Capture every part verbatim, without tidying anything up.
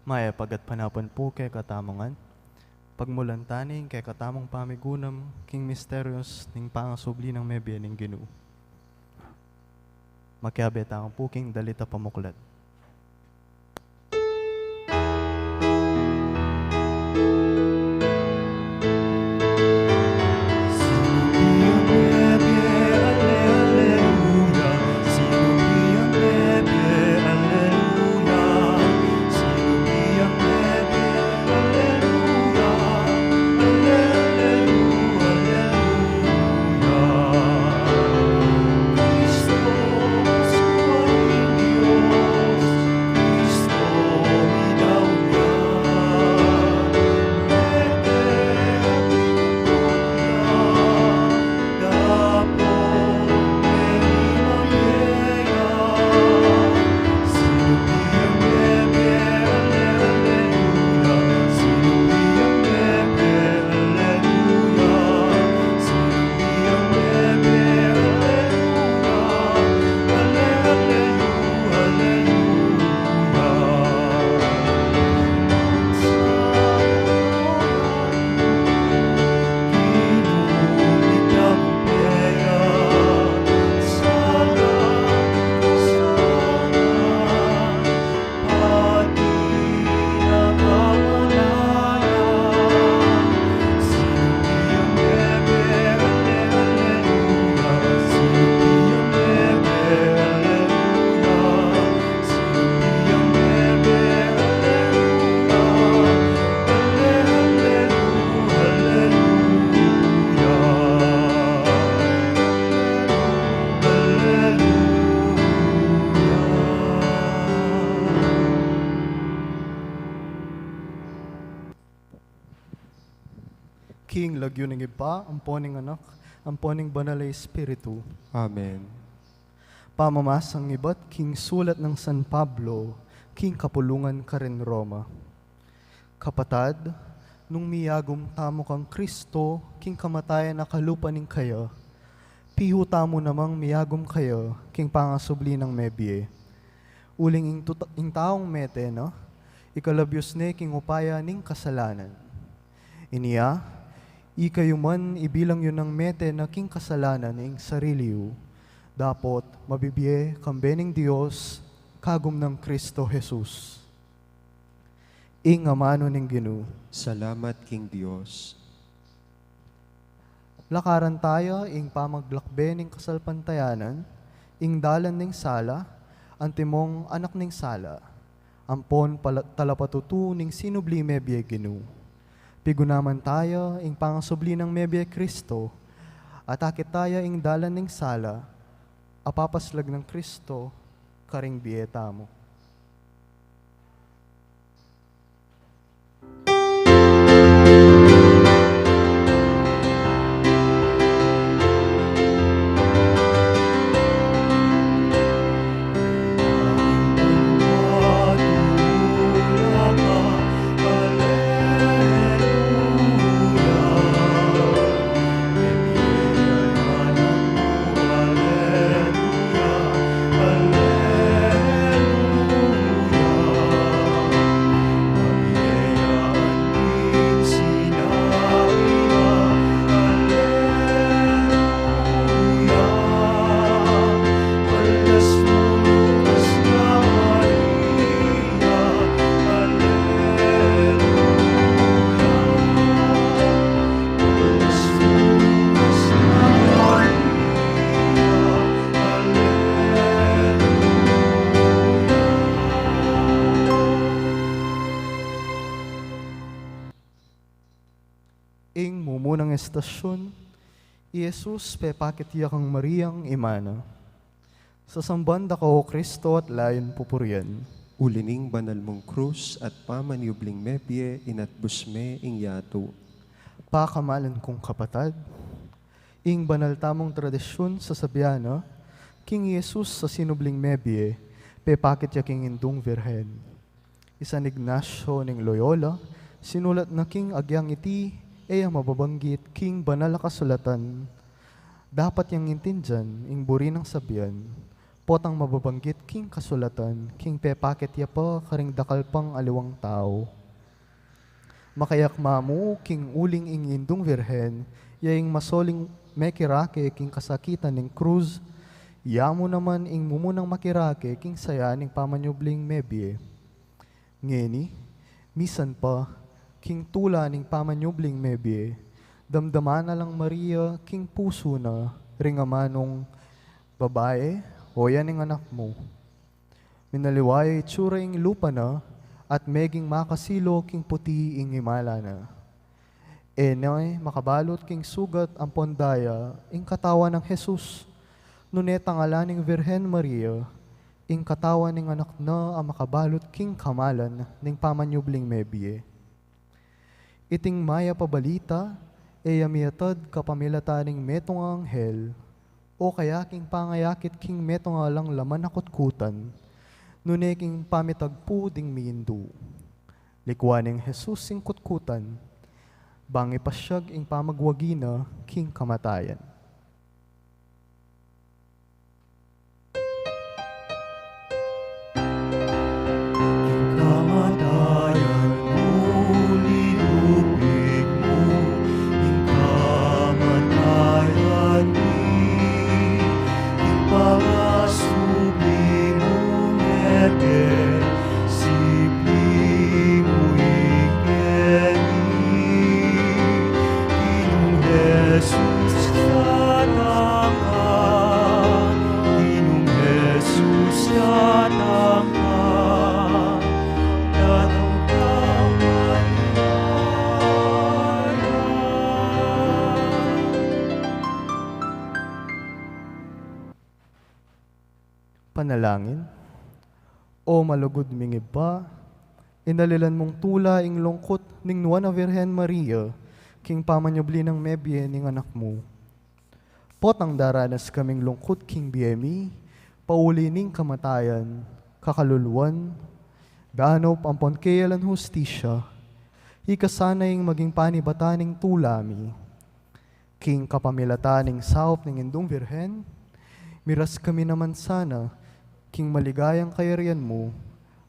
Mayap a gatpanapun pu kekatamu ngan. Pagmulan tani ing kekatamung pamigunam king misteryus ning pangasubli nang mebie ning Ginu. Makiabe tamu pu king dalit a pamuklat. King lagyu ning Ibpa, ampo ning Anak, ampo ning Banal a Espiritu. Amen. Pamamasang ibat king sulat nang San Pablo king kapulungan karin Roma. Kapatad, nung miyagum tamu kang Kristo king kamatayan a kalupa ning kaya, pihu tamu namang miyagum kaya king pangasubli nang mebie. Uling ing tuta-, ing taung mete na, ikalabyus ne king upaya ning kasalanan. Inya, ikayu man ibilang yu nang mete na king kasalanan ing sarili yu, dapot mabibie kambe ning Dios kagum nang Kristo Jesus. Ing amanu ning Ginu. Salamat king Dios. Lakaran taya ing pamaglakbe ning kasalpantayanan, ing dalan ning sala, antimong anak ning sala, ampon pala-, talapatutu ning sinubli mebie Ginu. Pigunaman taya ing pangasubli nang mebie Kristo, at akit taya ing dalan ning sala, a papaslag nang Kristo karing bie tamu. Ing mumunang estasyun, i Jesus pepakit ya kang Mariang ima na. Sasamban da ka, O Kristo, at layun pupurian. Uli ning banal mung krus at pamanyubling mebie, inatbus me ing yatu. Pakamalan kung kapatad, ing banal tamung tradisyun sasabian na, king Jesus a sinubling mebie, pepakit ya king Indung Virgen. I San Ignacio ning Loyola, sinulat na king agyang iti e ya mababanggit king banal a kasulatan, dapat yang intindian ing buri nang sabian, Potang mababanggit king kasulatan, king pepakit ya pa karing dakal pang aliwang tau. Makayakma mu king uling ing Indung Virgen, ya ing masoling mekirake king kasakitan ning krus, ya mu naman ing mumunang makirake king saya ning pamanyubling mebie. Ngeni, misan pa, king tula ning pamanyubling mebie, damdaman na lang Maria king pusu na ring amanung, "Babae, oyan ing anak mu." Minaliwa ya itsura ing lupa na, at meging makasilo king puti ing imala na. E ne makabalut king sugat ampon daya ing katawan nang Jesus, nune tangalan ning Virgen Maria ing katawan ning anak na a makabalut king kamalan ning pamanyubling mebie. Iting mayap a balita e ya miatad kapamilatan ning metung a anghel, o kaya king pangayakit king metung a alang laman a kutkutan, nune king pamitagpu ding mindu. Likuan neng Jesus ing kutkutan, bang ipasyag ing pamagwagi na king kamatayan. King kamatayan mu, linupig mu ing kamatayan mi, ing pangasubli mu ngeni, sipli mu ing keni. Ginung Jesus, datang ka. Ginung Jesus, datang ka. Datang ka, maligaya. Panalangin. O malugud ming Ibpa, inalilan mung tula ing lungkut ning Nuan a Virgen Maria king pamanyubli nang mebie ning Anak mu. Potang daranas kaming lungkut king bie mi, pauli ning kamatayan, kakaluluan, danup ampon keyalan hustisya, ika sana ing maging panibatan ning tula mi. King kapamilatan ning saup ning Indung Virgen, miras kami naman sana king maligayang kayarian mu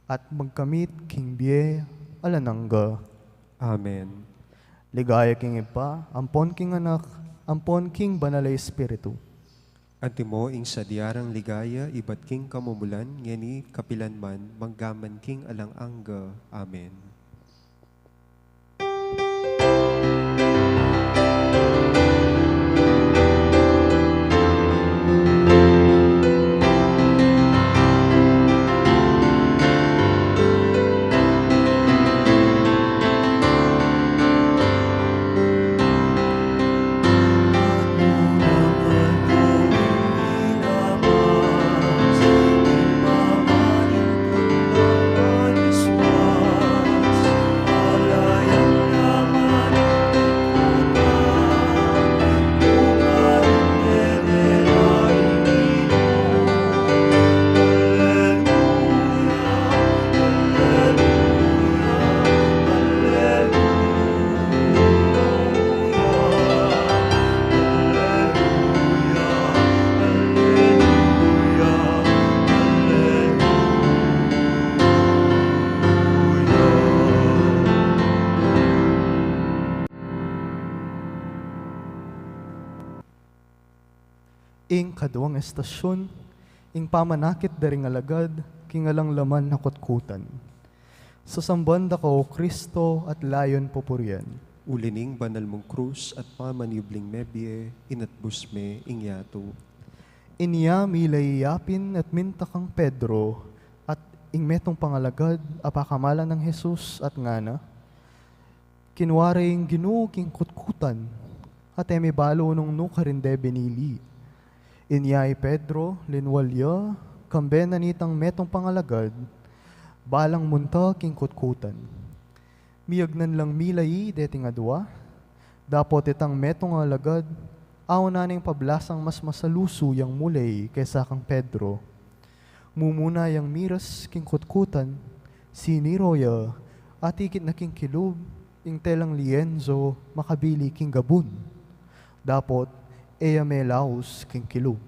at magkamit king bie alang angga. Amen. Ligaya king Ibpa, ampon king Anak, ampon king Banal a Espiritu. Antimo ing sadya rang ligaya ibat king kamumulan, ngeni kapilan man, manggaman king alang angga. Amen. Ing kaduang estasyun, ing pamanakit da ring alagad king alang laman a kutkutan. Sasamban da ka, O Kristo, at layun pupurian. Uli ning banal mung krus at pamanyubling mebie, inatbus me ing yatu. Inya milai ya pin at minta kang Pedro at ing metung pang alagad a pakamalan nang Jesus at ngana, Kinua re ing Ginu king kutkutan, at e mi balu nung nu karin de binili. Inya i Pedro, linwal ya, kambe na nitang metung pang alagad, balang munta king kutkutan. Miyagnan lang milai deting adua, dapot itang metung a alagad, awan na ning pablasang mas masalusu yang mulai kesa kang Pedro. Mumuna yang miras king kutkutan, siniro ya, atikit na king kilub ing telang lienzo makabili king gabun. Dapot e ya melaus king kilub.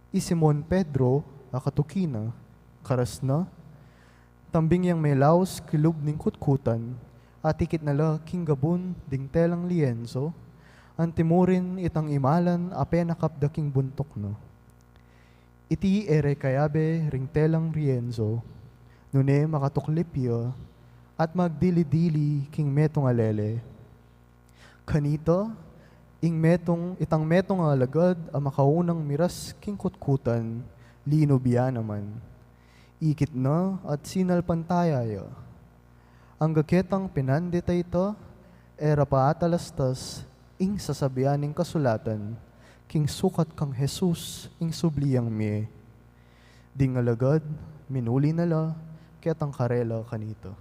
I Simon Pedro a katuki na, karas na, tambing yang melaus kilub ning kutkutan, at ikit na la king gabun ding telang lienso, antimurin itang imalan a penakap da king buntuk na. Iti e re kayabe ring telang lienso, nune makatuklip ya, at magdili-dili king metung a lele. Kanita, ing metung, itang metung a alagad a makaunang miras king kutkutan, linub ya naman. Ikit na at sinalpantaya ya. Angga ketang pinandit a ita, e ra pa atalastas ing sasabian ning kasulatan, king sukat kang Jesus ing subli yang mie. Ding alagad, minuli na la ketang karela kanita.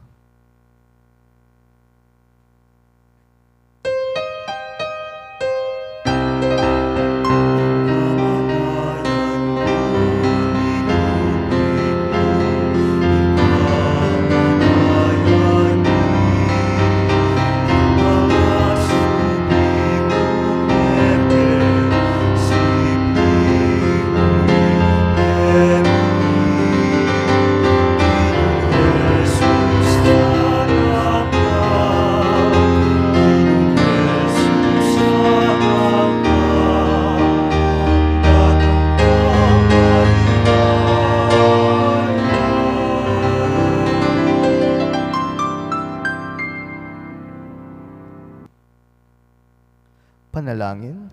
Panalangin.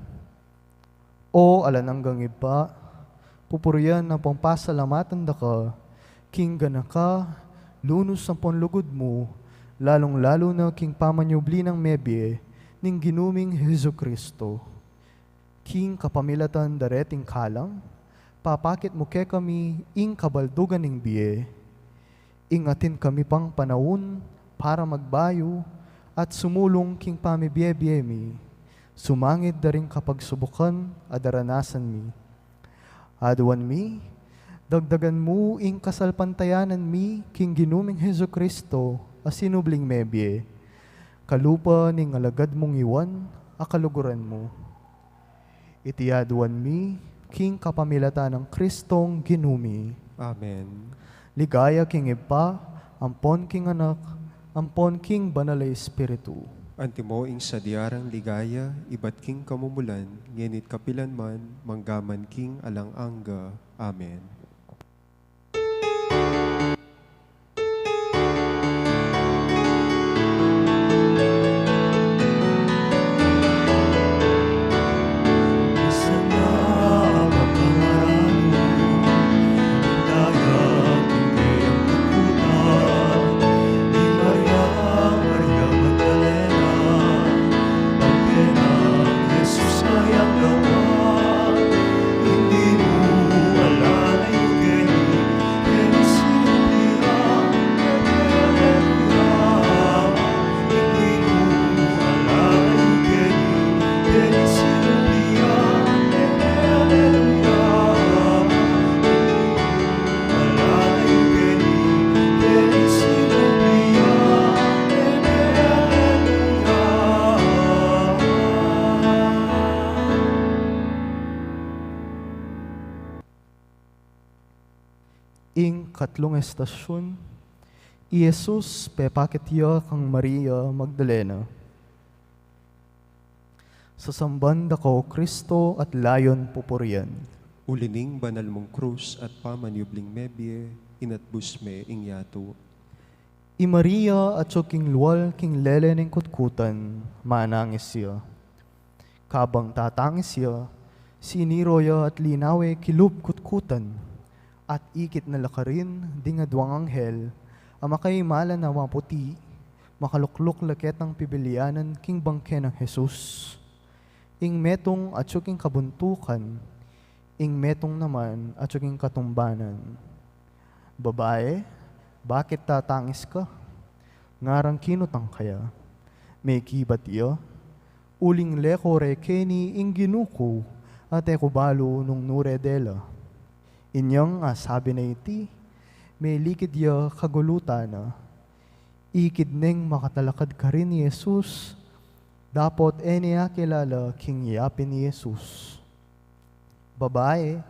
O alang anggang Ibpa, pupurian ampong pasalamatan da ka king ganaka, lunus ampong lugud mu, lalung-lalu na king pamanyubli nang mebie ning Ginu ming Jesucristo. King kapamilatan da reting kalang, papakit mu kekami ing kabaldugan ning bie. Ing atin kami pang panaun para magbayu at sumulung king pamibie-bie mi, sumangid da ring kapagsubukan a daranasan mi. Aduan mi, dagdagan mu ing kasalpantayanan mi king Ginu ming Jesucristo a sinubling mebie, kalupa ning alagad mung iwan a kaluguran mu. Iti aduan mi king kapamilatan nang Kristong Ginu mi. Amen. Ligaya king Ibpa, ampon king Anak, ampon king Banal a Espiritu. Antimo ing sadya rang ligaya, ibat king kamumulan, ngeni't kapilan man, manggaman king alang angga. Amen. Ing katlung estasyun, i Jesus pepakit ya kang Maria Magdalena. Sasamban da ka, O Kristo, at layon pupurian. Uli ning banal mung krus at pamanyubling mebie, inatbus me ing yatu. I Maria atsu king lual king lele ning kutkutan, manangis ya. Kabang tatangis ya, siniro ya at linawe kilub kutkutan, at ikit na la karin ding aduang anghel a makaimalan a maputi, makalukluk la ketang pibilianan king bangke nang Jesus. Ing metung atsu king kabuntukan, ing metung naman atsu king katumbanan. Babae, bakit tatangis ka? Ngarang kinutang ka ya. Mekibat ya, uling leko re keni ing Ginu ku, at e ku balu nung nu re dela. Inyang asabi na iti, melikid ya kagulutan na. Ikit neng makatalakad karin i Jesus, dapot e ne akilala king yapin i Jesus. Babae,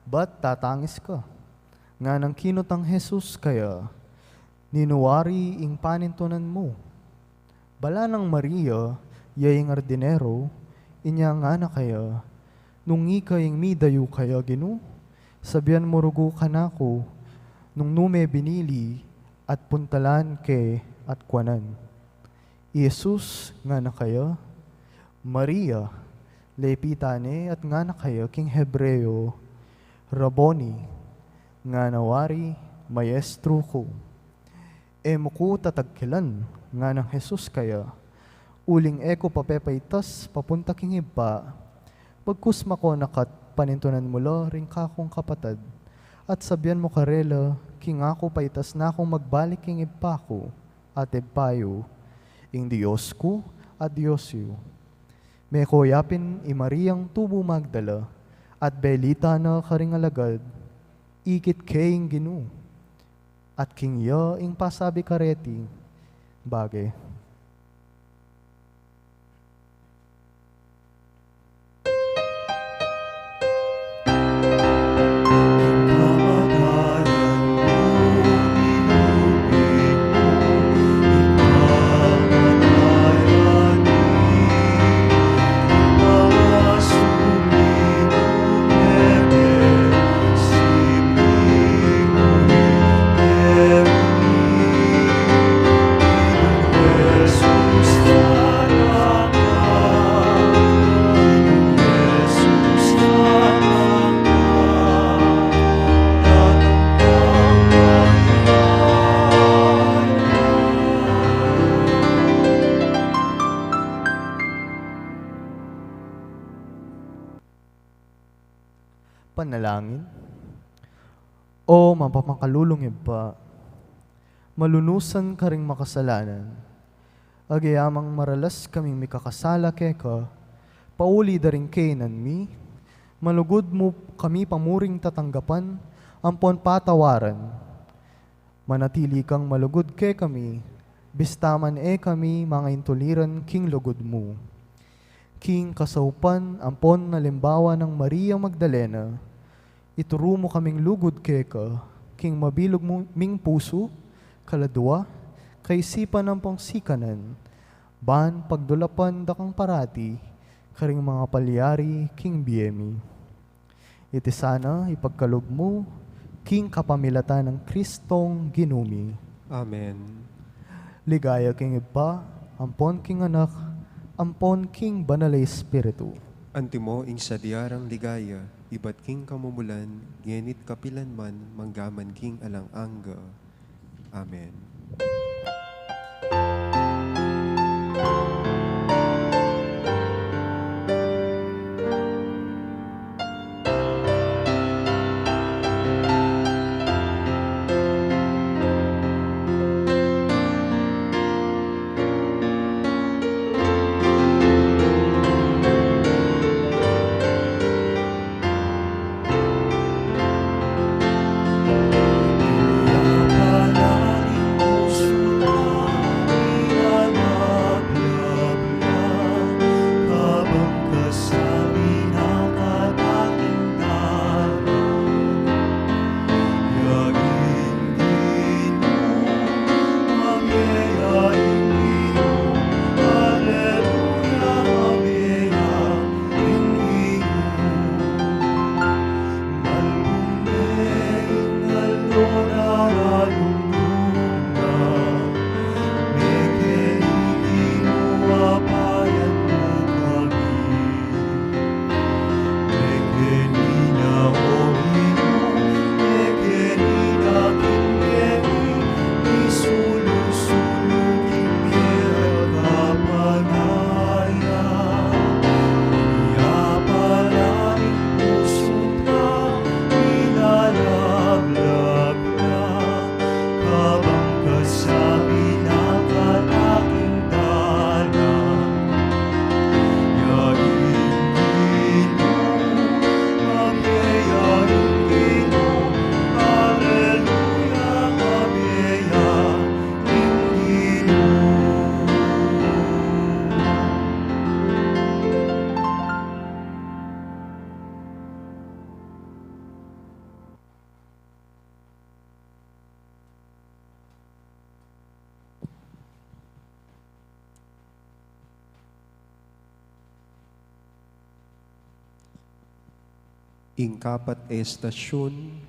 Ba't tatangis ka? Nganang kinutang Jesus kaya, Ninu wari ing panintunan mu? Bala nang Maria, ya ing ardinero, inya ngana kaya, Nung ika ing midayu kaya, Ginu, sabian mu rugu kanaku nung nu me binili at puntalan ke at kuanan. I Jesus ngana kaya, Maria. Lepitan ne at ngana kaya king Hebreo, Rabboni, ngana wari, Maestro ku. E mu ku tatagkilan, nganang Jesus kaya, uling e ku papepaitas papunta king Ibpa. Magkusma ko na ka't panintunan mu la ring kakung kapatad, at sabian mu karela king aku paitas na kung magbalik king Ibpa ku at Ibpa yu, ing Dios ku at Dios yu. Meko ya pin i Mariang tubu Magdala, at belita na karing alagad, ikit ke ing Ginu, at king ya ing pasabi kareting bage. Panalangin. O mapamakalulung Ibpa, malunusan karing makasalanan, agya mang maralas kaming mikakasala keka, pauli da ring kainan mi, malugud mu kami pamuring tatanggapan ampon patawaran. Manatili kang malugud kekami, bista man e kami mangaintuliran king lugud mu. King kasaupan ampon alimbawa nang Maria Magdalena, ituru mu kaming lugud keka, king mabilug mu, ming pusu, kaladua, kaisipan ampong sikanan, ban pagdulapan da kang parati, karing mangapalyari king bie mi. Iti sana ipagkalub mu, king kapamilatan nang Kristong Ginu mi. Amen. Ligaya king Ibpa, ampon king Anak, ampon king Banal a Espiritu. Antimo ing sadya rang ligaya, ibat king kamumulan, ngeni't kapilan man, manggaman king alang angga. Amen. King kapat estasyun,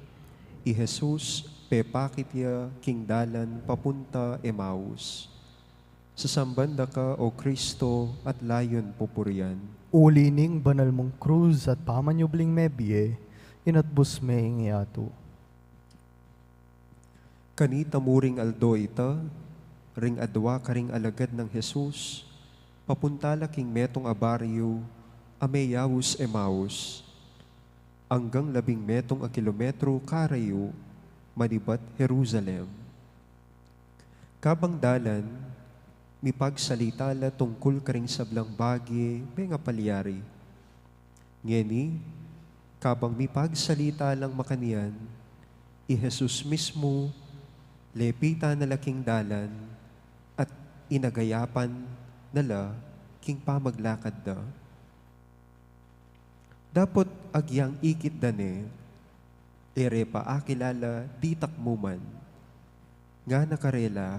i Jesus pepakit ya king dalan papunta Emaus. Sasamban da ka, O Kristo, at layun pupurian. Uli ning banal mung krus at pamanyubling mebie, inatbus me ing yatu. Kanita mu ring aldo ita, ring adwa karing alagad nang Jesus, papunta la king metung a baryu a meyaus Emaus, anggang labing metung a kilometru karayu manibat Jerusalem. Kabang dalan, mipagsalita la tungkul karing sablang bage mengapalyari. Ngeni, kabang mipagsalita lang makanyan, i Jesus mismu, lepitan na la king dalan at inagayapan na la king pamaglakad da. Dapot agyang ikit da ne, e re pa akilala ditak mu man. Ngana karela,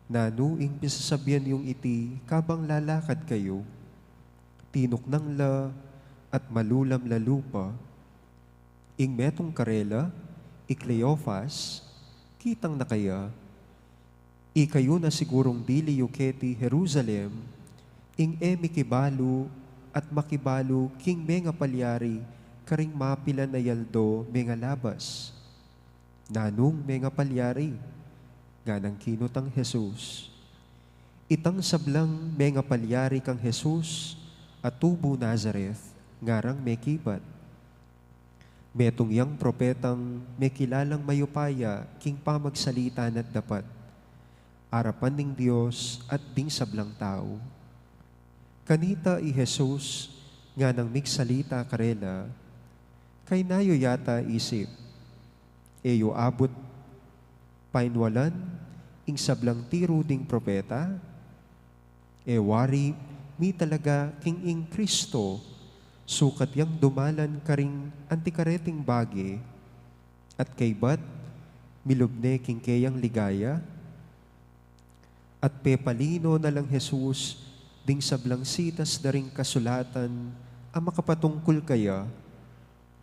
Nanu ing pisasabian yung iti kabang lalakad kayu? Tinuknang la at malulam la lupa. Ing metung karela, i Cleofas, kitang na kaya? Ikayu na sigurung dili yu keti Jerusalem ing e mikibalu at makibalu king mengapalyari karing mapilan a yaldo mengalabas. Nanung mengapalyari? Nganang kinutang Jesus. Itang sablang mengapalyari kang Jesus a tubu Nazareth, ngarang mekibat. Metung yang propetang mekilalang mayupaya king pamagsalita na't dapat, arapan ning Dios at ding sablang tau. Kanita i Jesus nganang migsalita karela, Kayna yu yata isip, e yu abut painwalan ing sablang tiru ding propeta? E wari mi talaga king ing Kristo sukat yang dumalan karing antikareting bage, at kaybat milub ne king keyang ligaya? At pepalino na lang Jesus ding sablang sitas da ring kasulatan a makapatungkul kaya,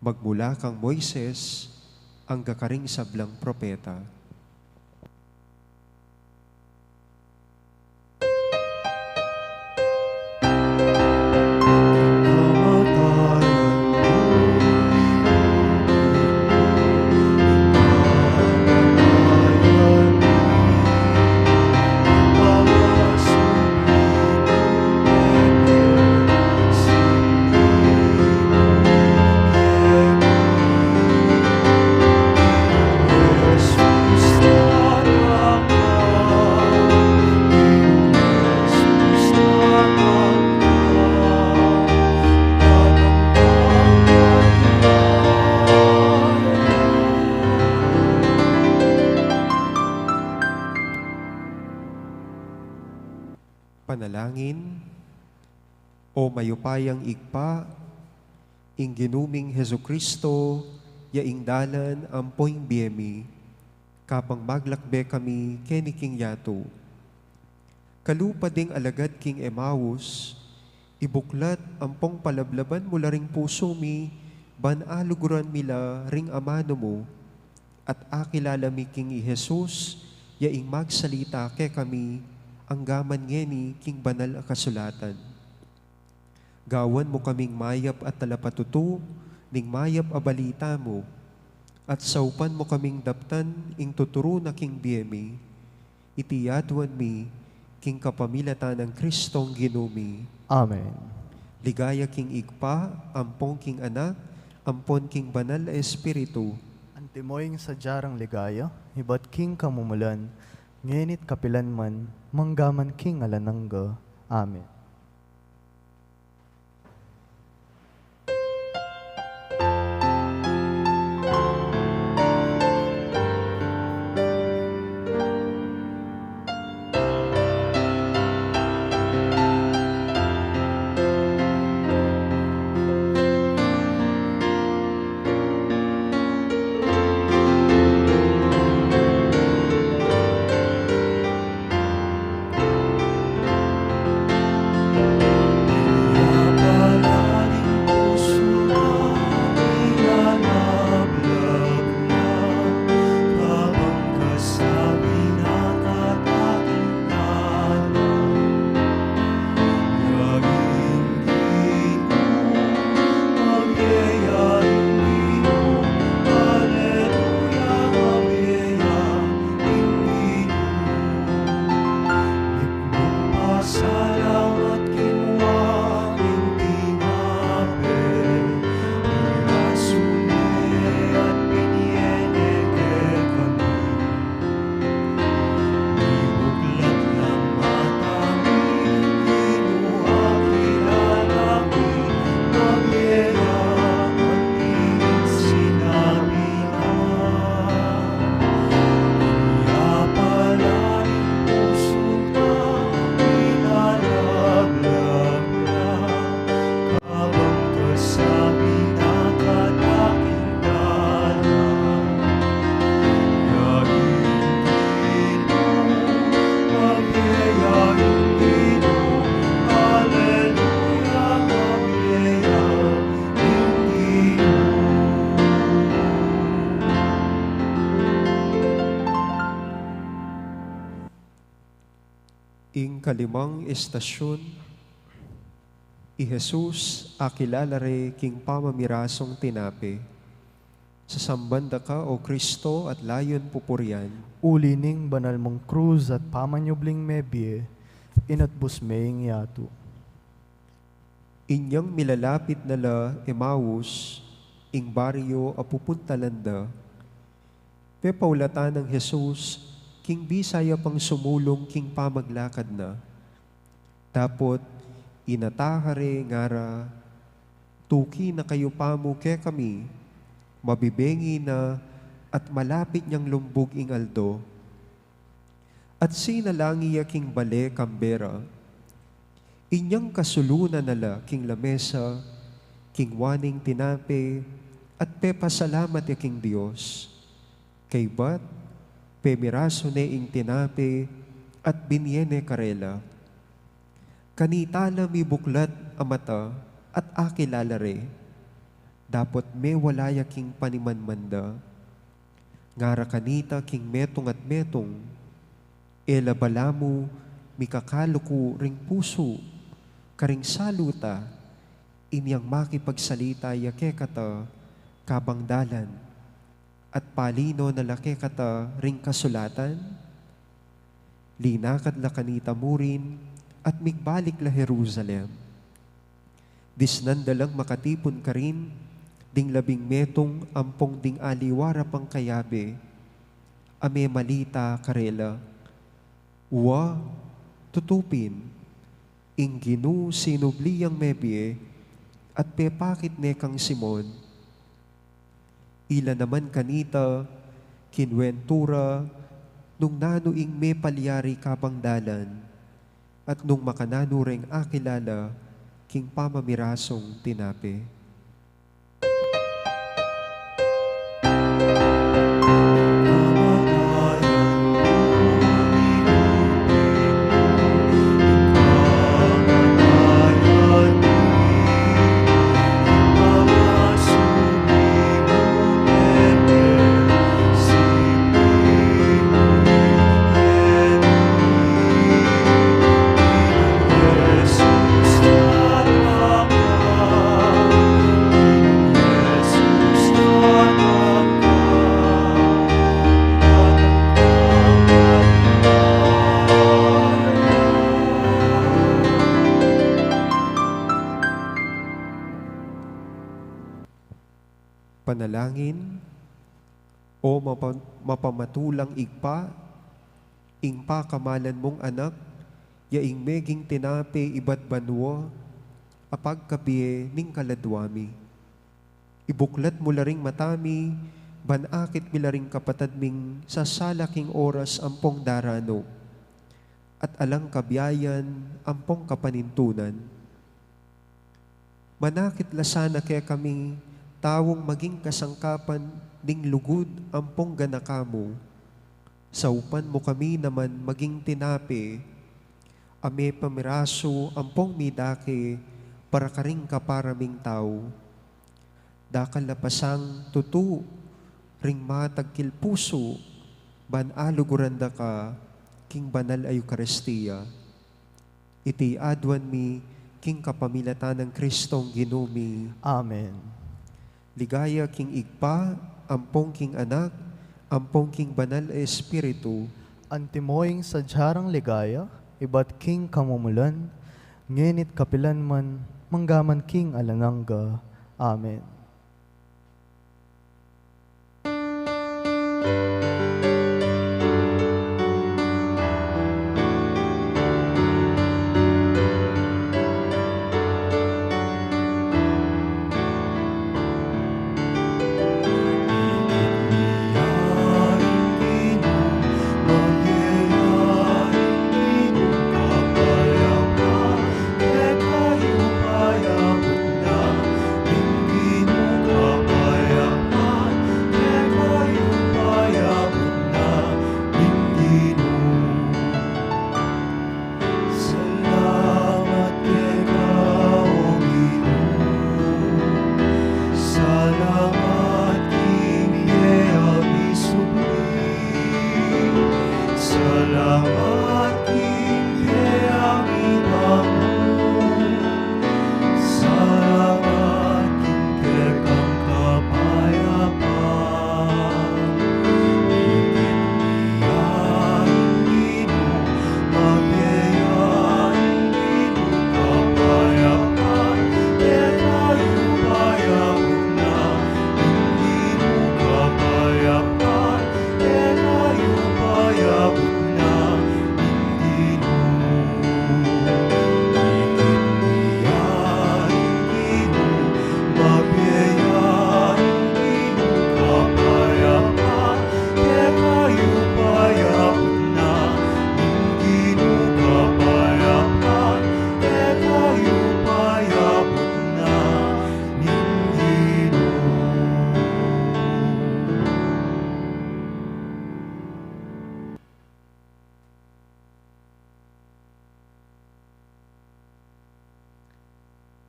magmula kang Moises angga karing sablang propeta. Panalangin. O mayupayang Ibpa, ing Ginu ming Jesucristo, ya ing dalan ampo ing bie mi, kabang maglakbe kami keni king yatu. Kalupa ding alagad king Emaus, ibuklat ampong palablaban mu la ring pusu mi, ban aluguran mi la ring amanu mu, at akilala mi king i Jesus, ya ing magsalita kekami, anggaman ngeni king banal a kasulatan. Gawan mu kaming mayap a talapatutu ning mayap a balita mu, at saupan mu kaming daptan ing tuturu na king bie mi, iti yaduan mi king kapamilatan nang Kristong Ginu mi. Amen. Ligaya king Ibpa, ampon king Anak, ampon king Banal a Espiritu. Antimo ing sadya rang ligaya, ibat king kamumulan, ngeni't kapilan man, manggaman king alang angga. Amen. Limang estasyun, i Jesus akilala re king pamamirasung tinape. Sasamban da ka, O Kristo, at layun pupurian. Uli ning banal mung krus at pamanyubling mebie, inatbus me ing yatu. Inyang milalapit na la Emaus, ing baryu a pupuntalan da, pepaulatan nang Jesus king bisa ya pang sumulung king pamaglakad na. Dapot inataha re ngara, "Tuki na kayu pamu kekami, mabibengi na at malapit nang lumbug ing aldo." At sinalang ya king bale kambe ra. Inyang kasulunan na la king lamesa, kingwa ne ing tinape, at pepasalamat ya king Dios. Kaybat, pemirasu ne ing tinape, at binie ne karela. Kanita la mibuklat a mata at akilala re, dapot mewala ya king panimanman da. Ngara kanita king metung at metung, "E la balamu mikakaluku ring pusu karing salu ta, inyang makipagsalita ya kekata kabang dalan, at palino na la kekata ring kasulatan?" Linakad la kanita murin at migbalik la Jerusalem. Disnan da lang makatipun karin ding labing metung ampong ding aliwa ra pang kayabe, a memalita karela, "Wa, tutu pin, ing Ginu sinubli yang mebie at pepakit ne kang Simon." Ila naman kanita kinuwentu ra nung nanu ing mepalyari kabang dalan, at nung makananu reng akilala king pamamirasung tinape. Panalangin. O mapa-, mapamatulang Ibpa, ing pakamalan mung Anak, ya ing meging tinape ibat banua a pagkabie ning kaladua mi. Ibuklat mu la ring mata mi, ban akit mi la ring kapatad ming sasala king oras ampong daranu, at alang kabiayan ampong kapanintunan. Manakit la sana kekami taung maging kasangkapan ning lugud ampong ganaka mu. Saupan mu kami naman maging tinape a mepamirasu ampong midake para karing kapara ming tau. Dakal a pasang tutu ring matagkil pusu ban aluguran da ka king banal a Eukaristia. Iti aduan mi king kapamilatan nang Kristong Ginu mi. Amen. Ligaya king Ibpa, ampong king Anak, ampong king Banal a Espiritu. Antimo ing sadya rang ligaya, ibat king kamumulan, ngeni't kapilan man, manggaman king alang angga. Amen.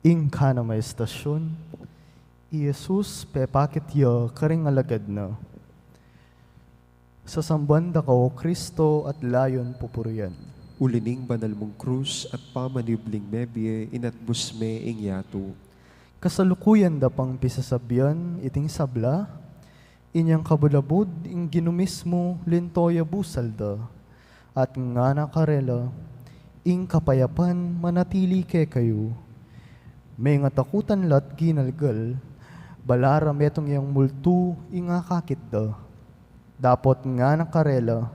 Ing kanamang estasyun, i Jesus pepakit ya karing alagad na. Sasamban da ka, O Kristo, at layon pupurian. Uli ning banal mung krus at pamanibling mebie, inatbus me ing yatu. Kasalukuyan da pang pisasabian iting sabla, inyang kabud-abud ing Ginu mismu linto ya busal da, at ngana karela, ing kapayapan manatili kekayu. Menga takutan la't ginalgal, balaram metung yang multu ing akakit da. Dapot ngana karela,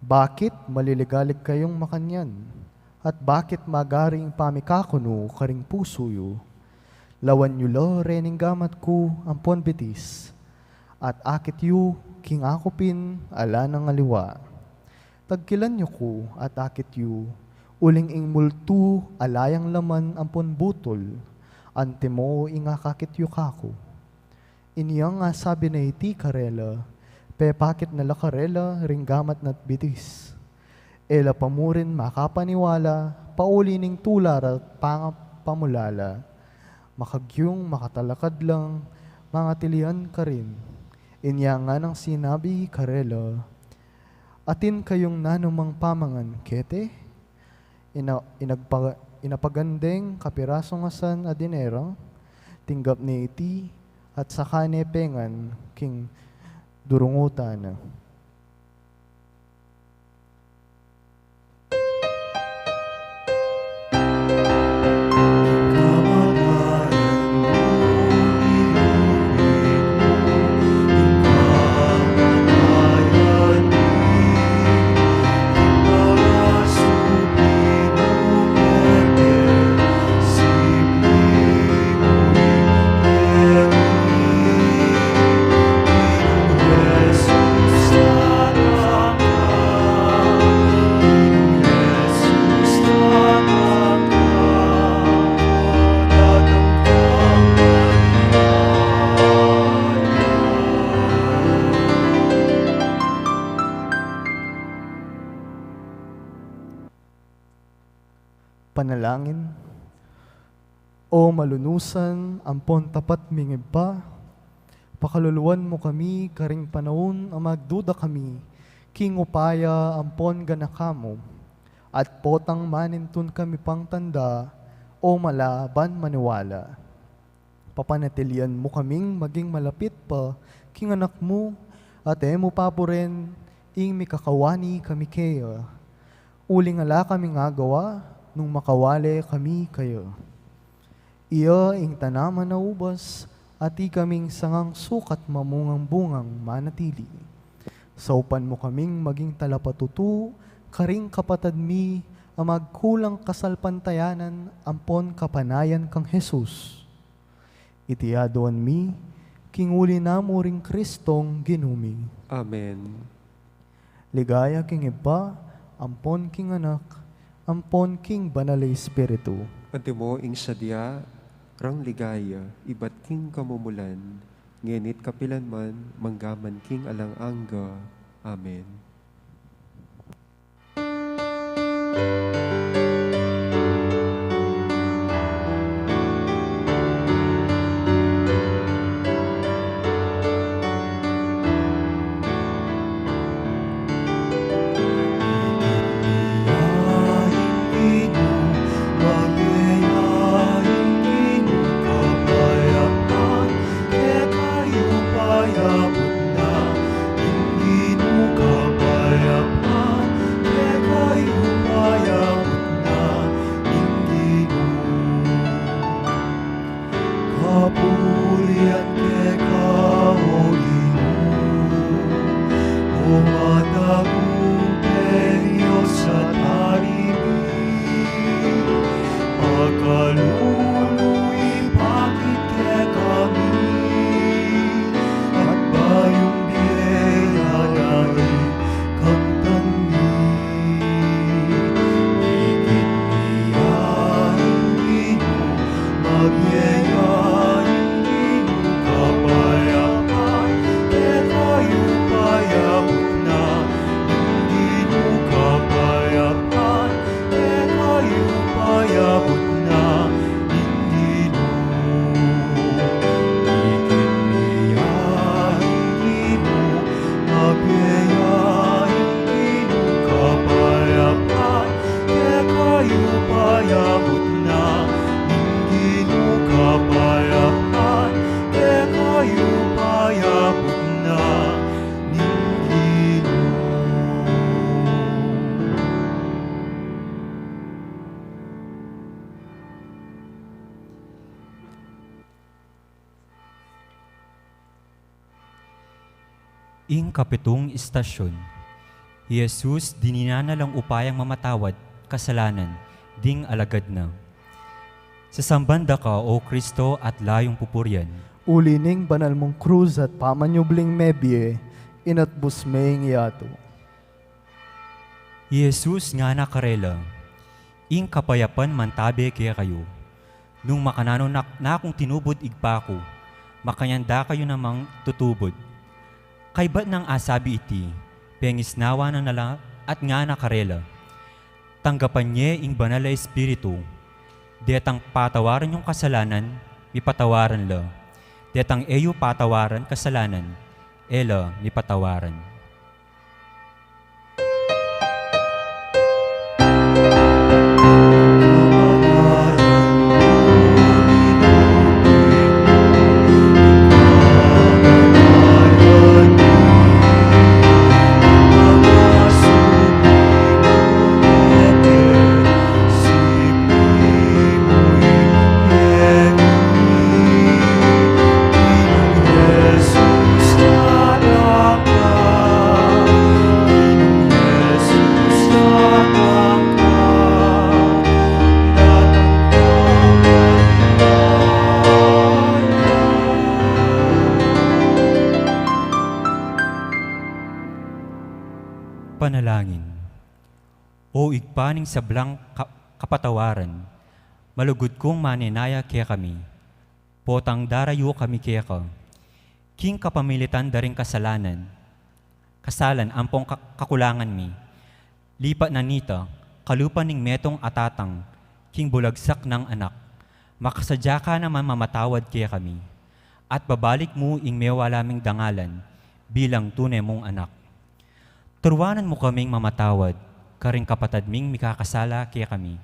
bakit maliligalig kayung makanyan? At bakit magari ing pamikakunu karing pusu yu? Lawan yu la reng gamat ku ampon bitis, at akit yu king aku pin ala nang aliwa. Tagkilan yu ku at akit yu, uling ing multu ala yang laman ampon butul, antimo ing akakit yu kaku. Inyang asabi na iti karela, pepakit na la karela ring gamat na't bitis. E la pa murin makapaniwala pauli ning tula ra't pangapamulala. Makagyung makatalakad lang, mangatilian karin. Inya nganang sinabi karela, atin kayung nanumang pamangan keti? Ina-, inagpa-, inapagan deng kapirasung asan a dinero, tinggap ne iti, at saka ne pengan king durungutan na. Panalangin. O malunusan ampon tapat ming Ibpa, pakaluluan mu kami karing panaun a magduda kami king upaya ampon ganaka mu, at potang manintun kami pang tanda o mala ban maniwala. Papanatilian mu kaming maging malapit pa king Anak mu, at e mu paburen ing mikakawani kami keya. Uling ala kaming agawa nung makawale kami keya. Iya ing tanaman a ubas, at ikaming sangang sukat mamungang bungang manatili. Saupan mu kaming maging talapatutu karing kapatad mi a magkulang kasalpantayanan ampon kapanayan kang Jesus. Iti aduan mi king uli na mu ring Kristong Ginu mi. Amen. Ligaya king Ibpa, ampon king Anak, ampon king Banal a Espiritu. Antimo ing sadya rang ligaya, ibat king kamumulan, ngeni't kapilan man, manggaman king alang angga. Amen. Kapurian keka, O Ginu, o matagumping Dios at Hari mi. Makalulu ipakit kekami at bayung bie a dait kamtan mi. Ikit mi ya ing Ginu, mabie ya ing Ginu, kapayapan kekayu payabut na. Ing Ginu, kapayapan kekayu payabut na. Ing kapitung istasyon. I Jesus, dininan na lang upayang mamatawad kasalanan ding alagad na. Sasamban da ka, O Kristo, at layung pupurian. Uli ning banal mung krus at pamanyubling mebie, inatbus me ing yatu. I Jesus ngana karela, "Ing kapayapan mantabe kekayu. Nung makananu na, na kung tinubud Ibpa ku, makanyan da kayu namang tutubud." Kaybat nang asabi iti, pengisnawa na na la at ngana karela, "Tanggapan ye ing Banal a Espiritu. Detang patawaran yung kasalanan, mipatawaran la. Detang e yu patawaran kasalanan, e la mipatawaran." Panalangin. O Ibpa ning sablang ka-, kapatawaran, malugud kung manenaya kekami, potang darayu kami keka, king kapamilitan da ring kasalanan, kasalan ampong ka-, kakulangan mi. Lipat na nita, kalupa ning metung a tatang, king bulagsak nang anak, makasadya ka naman mamatawad kekami, at babalik mu ing mewala ming dangalan bilang tune mung anak. Turuanan mu kaming mamatawad karing kapatad ming mikakasala kekami,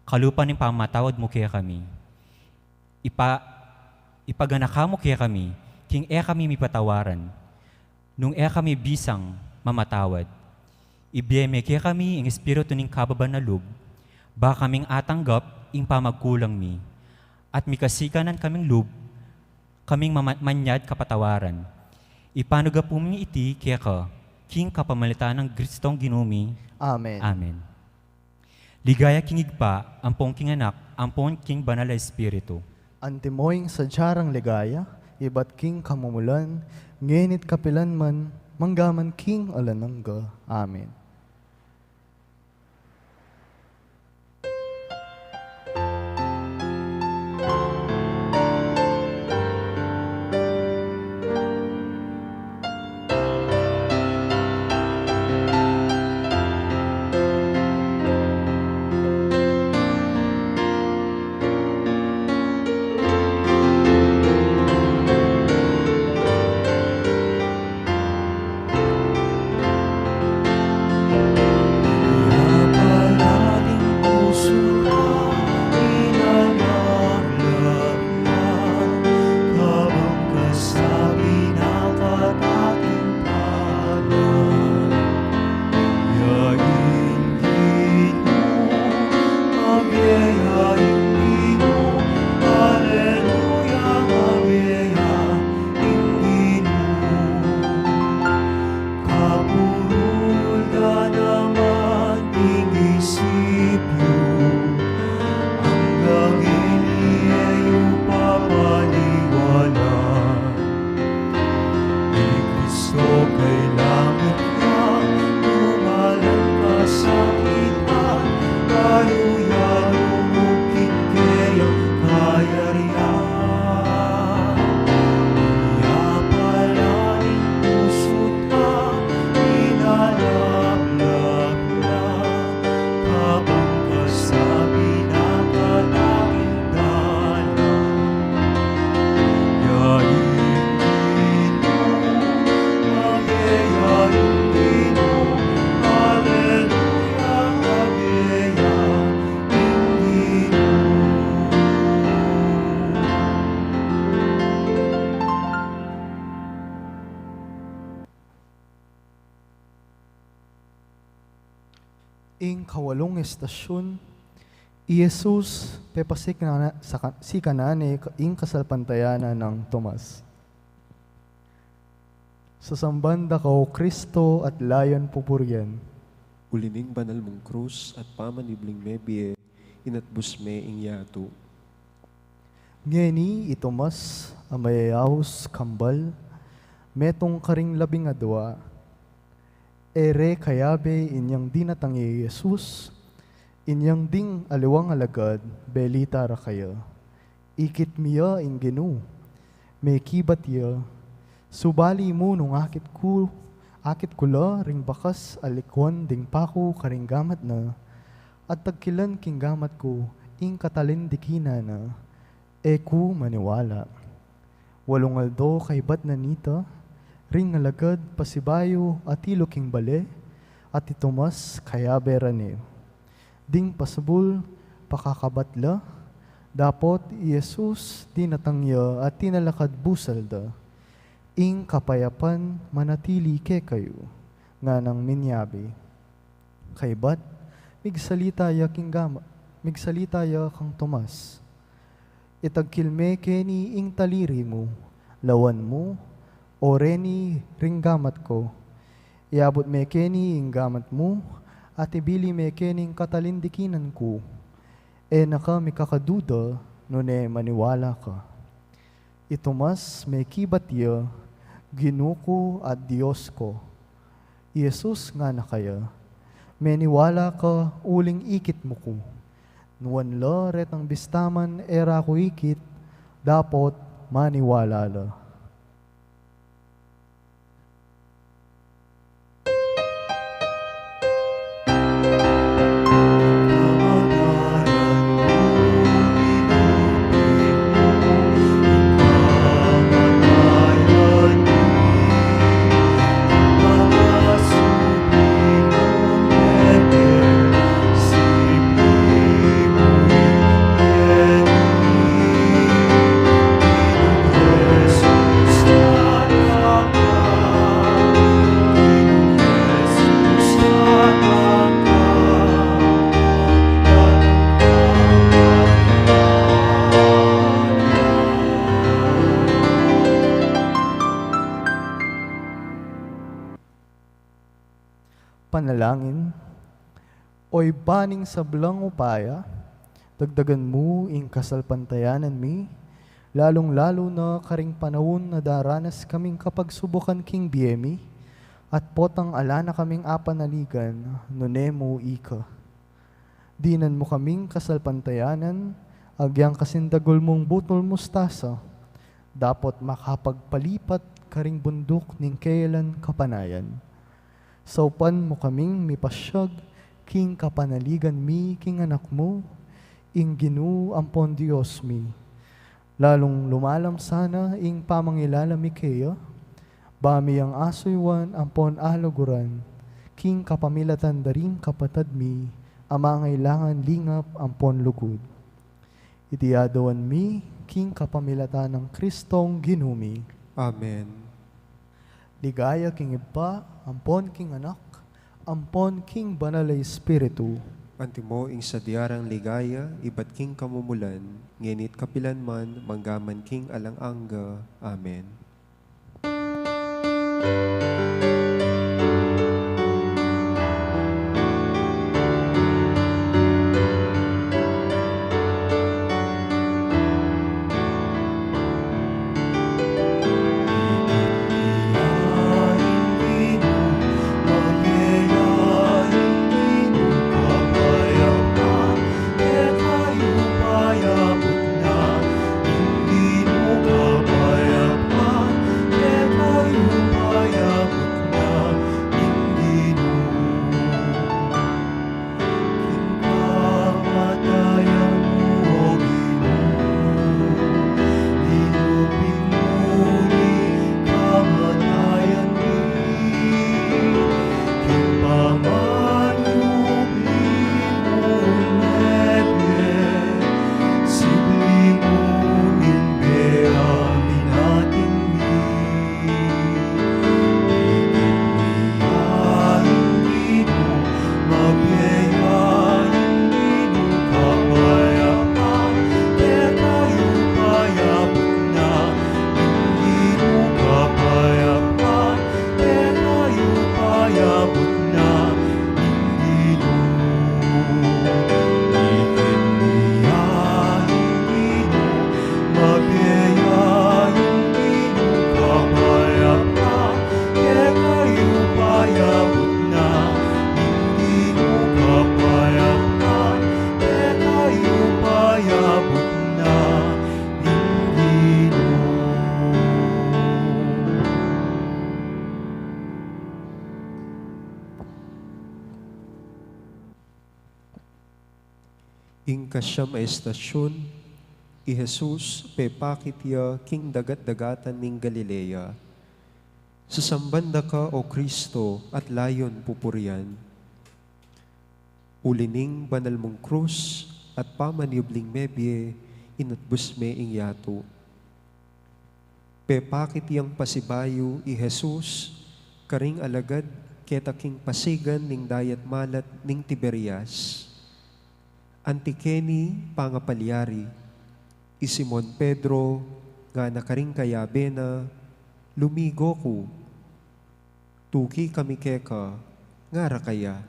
kalupa ning pamamatawad mu kekami. Ipa-, ipaganaka mu kekami, king e kami mipatawaran, nung e kami bisang mamatawad. Ibie me kekami ing espiritu ning kababan a lub, ba kaming atanggap ing pamagkulang mi, at mikasikanan kaming lub, kaming mama-, manyad kapatawaran. Ipanugapu mi iti keka, king kapamilatan nang Kristong Ginu mi. Amen. Amen. Ligaya king Ibpa, ampon king Anak, ampon king Banal a Espiritu. Antimo ing sadya rang ligaya, ibat king kamumulan, ngeni't kapilan man, manggaman king alang angga. Amen. Kapurul da naman ing isip yu, anggang e yu papaliwanan. I Kristo kailangan ya, dumalan kasakitan, bayu ya lugud king keyang kayarian. Nya pala ing pusu na, inalaplap na, kabang kasabi na katakitan na. Ya ing Ginu, ya ing Ginu, aleluya, ya ing Ginu. Ing kawalung estasyun, i Jesus pepasikan na, saka-, sikanan ne ing kasalpantayanan nang Tomas. Sasamban da ka, O Kristo, at layon pupurian. Uli ning banal mung krus at pamanibling mebie, inatbus me ing yatu. Ngeni i Tomas a mayayaus kambal, metung karing labing adua, e re kayabe inyang dinatang ya i Jesus, inyang ding aliwang alagad, belita ra kaya. Ikit mi ya ing Ginu, mekibat ya, subali mu nung akit ku, akit ku la ring bakas a likwan ding paku karing gamat na, at tagkilan king gamat ku ing katalindikinan na, e ku maniwala. Walung aldo kaybat na nita, ring alagad pasibayu atilu king bale, at i Tomas kayabe ra ne. Ding pasabul pakakabat la, dapot i Jesus dinatang ya at tinalakad busal da. Ing kapayapan manatili kekayu, nganang minyabi. Kaybat, migsalita ya king gama-, migsalita ya kang Tomas. Itagkil me keni ing taliri mu, lawan mu, o reni ring gamat ku. Iabut me keni ing gamat mu, at ibili me keni ing katalindikinan ku. E na ka mikakaduda, nune maniwala ka. I Tomas mekibat ya, Ginu ku at Dios ku. I Jesus ngana kaya, meniwala ka uling ikit mu ku. Nuan la retang bistaman e ra ku ikit, dapot maniwala la. Panalangin. O Ibpa ning sablang upaya, dagdagan mu ing kasalpantayanan mi, lalung-lalu na karing panaun a daranas kaming kapagsubukan king bie mi, at potang ala na kaming apanaligan, nune mu ika. Dinan mu kaming kasalpantayanan, agyang kasing dagul mung butul mustasa, dapot makapagpalipat karing bunduk ning keyalan kapanayan. Saupan mu kaming mipasyag king kapanaligan mi king Anak mu, ing Ginu ampon Dios mi. Lalung lumalam sana ing pamangilala mi keya, ba mi yang asuyuan ampon aluguran, king kapamilatan da ring kapatad mi a mangailangan lingap ampon lugud. Iti aduan mi king kapamilatan nang Kristong Ginu mi. Amen. Ligaya king Ibpa, ampon king Anak, ampon king Banal a Espiritu. Antimo ing sadya rang ligaya, ibat king kamumulan, ngeni't kapilan man, manggaman king alang angga. Amen. Ing kasiam a estasyun, i Jesus pepakit ya king dagat-dagatan ning Galilea. Sasamban da ka, O Kristo, at layun pupurian. Uli ning banal mung krus at pamanyubling mebie, inatbus me ing yatu. Pepakit yang pasibayu i Jesus karing alagad keta king pasigan ning dayat malat ning Tiberias. Anti keni pangapalyari, i Simon Pedro ngana karing kayabe na, "Lumigo ku. Tuki kami keka," ngara kaya.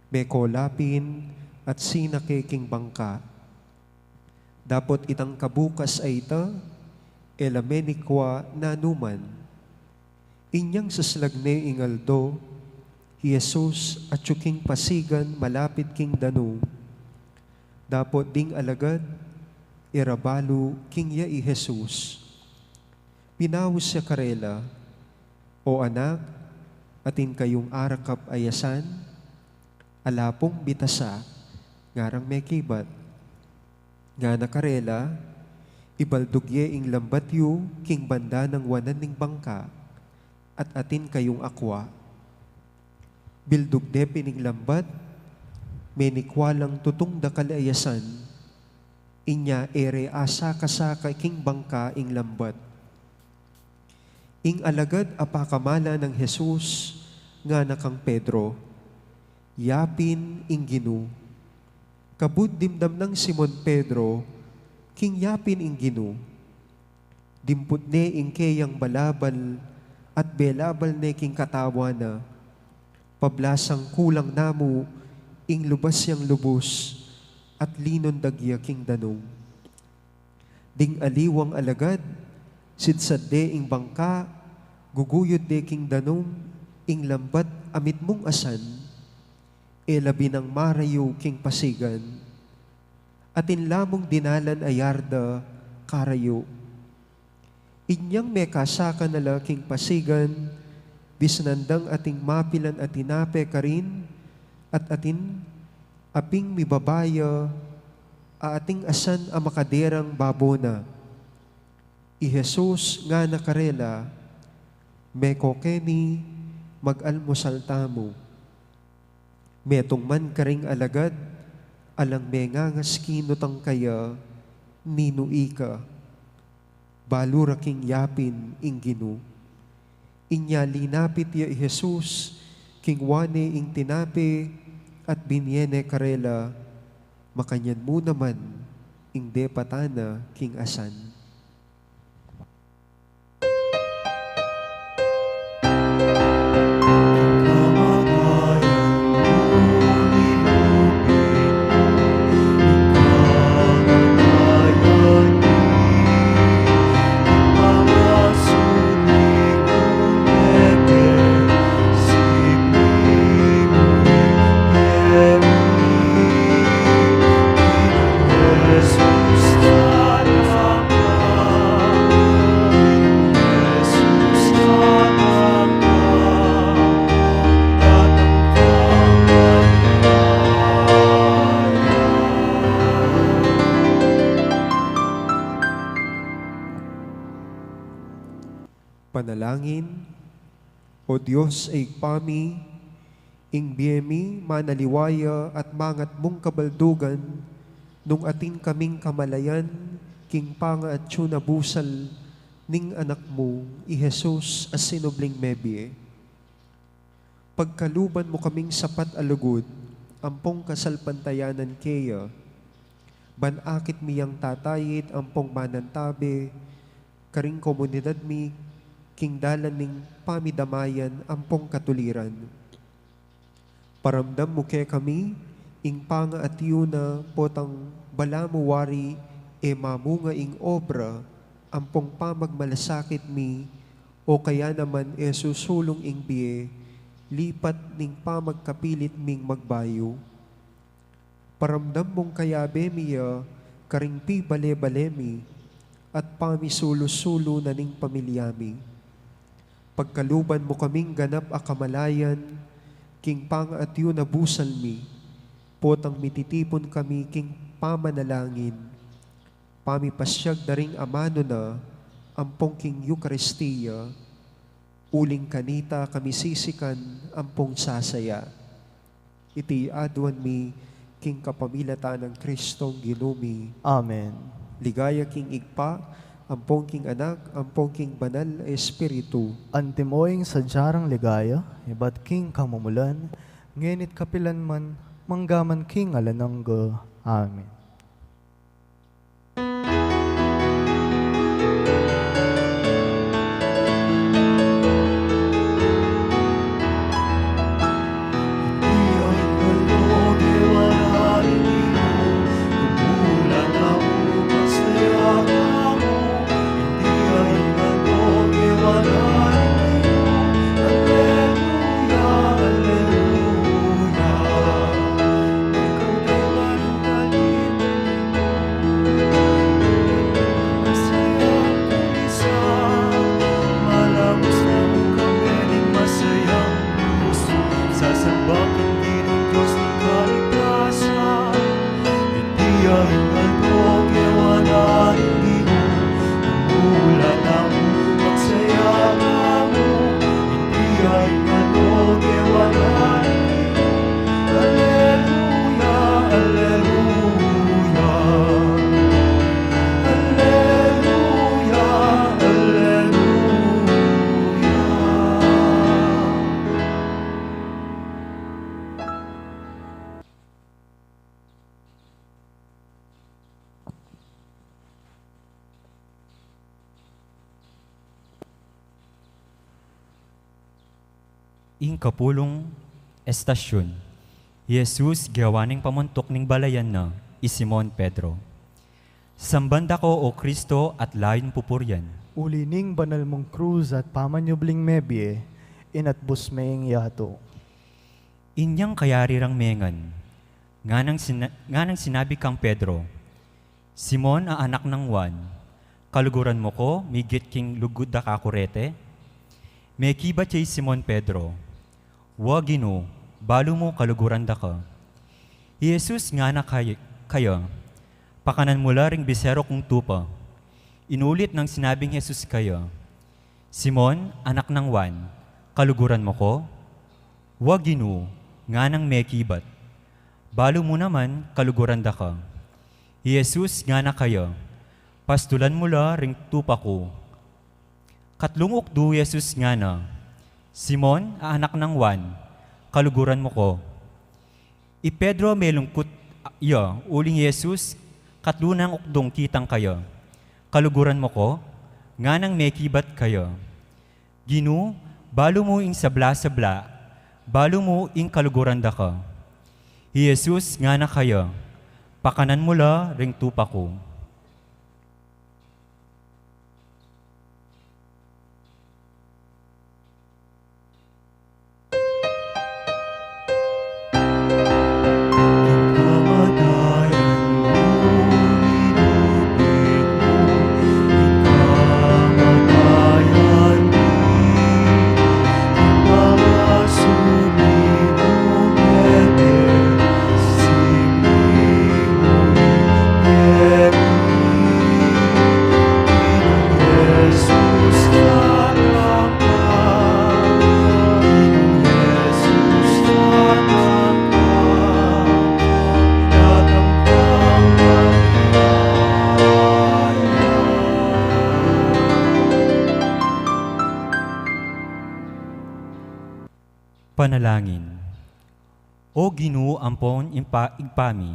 Meko la pin at sinake king bangka. Dapot itang kabukas a ita, e la menikwa nanuman. Inyang saslag ne ing aldo, i Jesus atyu king pasigan malapit king danum. Dapot ding alagad, e ra balu king ya i Jesus. Pinaus ya karela, "O anak, atin kayung arakap a asan? Ala pung bitasa," ngarang mekibat. Ngana karela, "Ibaldug ye ing lambat yu king banda nang wanan ning bangka, at atin kayung akwa." Bildug de pin ing lambat, menikwa lang tutung dakal a asan. Inya e re asaka-saka king bangka ing lambat. Ing alagad a pakamala nang Jesus ngana kang Pedro, "Ya pin ing Ginu." Kabud dimdam nang Simon Pedro king ya pin ing Ginu, dimput ne ing keyang balabal at belabal ne king katawan na, pablasang kulang namu ing lubas yang lubus, at linundag ya king danum. Ding aliwang alagad, sidsad de ing bangka, guguyud de king danum, ing lambat a mitmung asan, e la binang marayu king pasigan. Atin la mung dinalan a yarda karayu. Inyang mekasaka na la king pasigan, bisnan dang atin mapilan a tinape karin, at atin a pin mibaba ya, a atin asan a makaderang babo na. I Jesus ngana karela, "Meko keni, mag-almusal tamu." Metung man karing alagad, alang mengangas kinutang kaya, "Ninu ika?" Balu ra king ya pin ing Ginu. Inya linapit ya i Jesus, kingwa ne ing tinape, at binye ne karela, makanyan mu naman ing depatan na king asan. Panalangin. O Dios a Ibpa mi, ing bie mi manaliwa ya at mangat mung kabaldugan nung atin kaming kamalayan king pangaatyu na busal ning Anak mu, i Jesus a sinubling mebie. Pagkaluban mu kaming sapat a lugud ampong kasalpantayanan keya, ban akit mi yang tatayit ampong manantabe karing komunidad mi king dalan ning pamidamayan ampong katuliran. Paramdam mu kekami ing pangaatyu na potang balamu wari e mamunga ing obra ampong pamagmalasakit mi, o kaya naman e susulung ing bie lipat ning pamagkapilit ming magbayu. Paramdam mung kayabe mi ya karing pibale-bale mi at pamisulu-sulu na ning pamilya mi. Pagkaluban mu kaming ganap a kamalayan king pangaatyu na busal mi, Potang mititipun kami king pamanalangin, pamipasyag da ring amanu na ampong king Eukaristia, uling kanita kami sisikan ampong sasaya. Iti aduan mi king kapamilatan nang Kristong Ginu mi. Amen. Ligaya king Ibpa, ampong king Anak, ampong king Banal a Espiritu. Antimo ing sadya rang ligaya, ibat king kamumulan, ngeni't kapilan man, manggaman king alang angga. Amen. Ing kapulung estasyun. I Jesus gewa ning pamuntuk ning balayan na, i Simon Pedro. Samban da ka, O Kristo, at layun pupurian. Uli ning banal mung krus at pamanyubling mebie, inatbus me ing yatu. Inyang kayari rang mengan, nganang sina-, nganang sinabi kang Pedro, Simon a anak nang Juan, kaluguran mu ku migit king lugud da ka kurete? Mekibat ya i Simon Pedro, Wa, Ginu, balu mu kaluguran da ka. I Jesus ngana kay-, kaya, Pakanan mu la ring biseru kung tupa. Inulit nang sinabing Jesus kaya, Simon, anak nang Juan, kaluguran mu ku? Wa, Ginu, nganang mekibat. Balu mu naman kaluguran da ka. I Jesus ngana kaya, Pastulan mu la ring tupa ku. Katlung ukdu i Jesus ngana, Simon a anak nang Juan, kaluguran mu ku? I Pedro melungkut ya, uling i Jesus katlu nang ukdung kitang kaya, Kaluguran mu ku? Nganang mekibat kaya, Ginu, balu mu ing sabla-sabla, balu mu ing kaluguran da ka. I Jesus ngana kaya, Pakanan mu la ring tupa ku. Panalangin. O Ginu ampon Ibpa, Ibpa mi,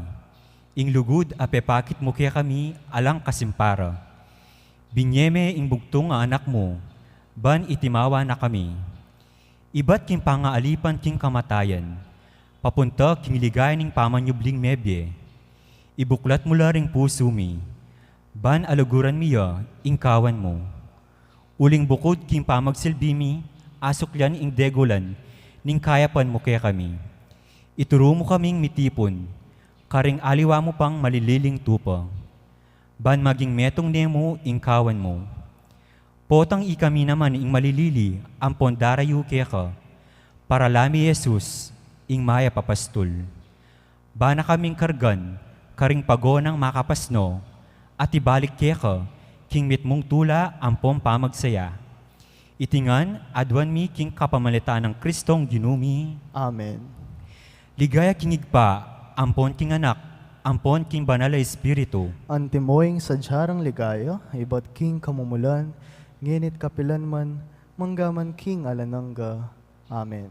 ing lugud a pepakit mu kekami alang kasimpara. Binie me ing bugtung a Anak mu, ban itimawa na kami. Ibat king pangaalipan king kamatayan, papunta king ligaya ning pamanyubling mebie. Ibuklat mu la ring pusu mi, ban aluguran mi ya ing kawan mu. Uling bukud king pamagsilbi mi, asuklian ing degulan ning kayapan mu kekami. Ituru mu kaming mitipun karing aliwa mu pang malililing tupa, ban maging metung ne mu ing kawan mu. Potang ikami naman ing malilili ampon darayu keka, para la mi Jesus, ing mayap a pastul. Bana kaming kargan karing pago nang makapasno, at ibalik keka king mitmung tula ampong pamagsaya. Iti ngan aduan mi king kapamilatan nang Kristong Ginu mi. Amen. Ligaya king Ibpa, ampon king Anak, ampon king Banal a Espiritu. Antimo ing sadya rang ligaya, ibat king kamumulan, ngeni't kapilan man, manggaman king alang angga. Amen.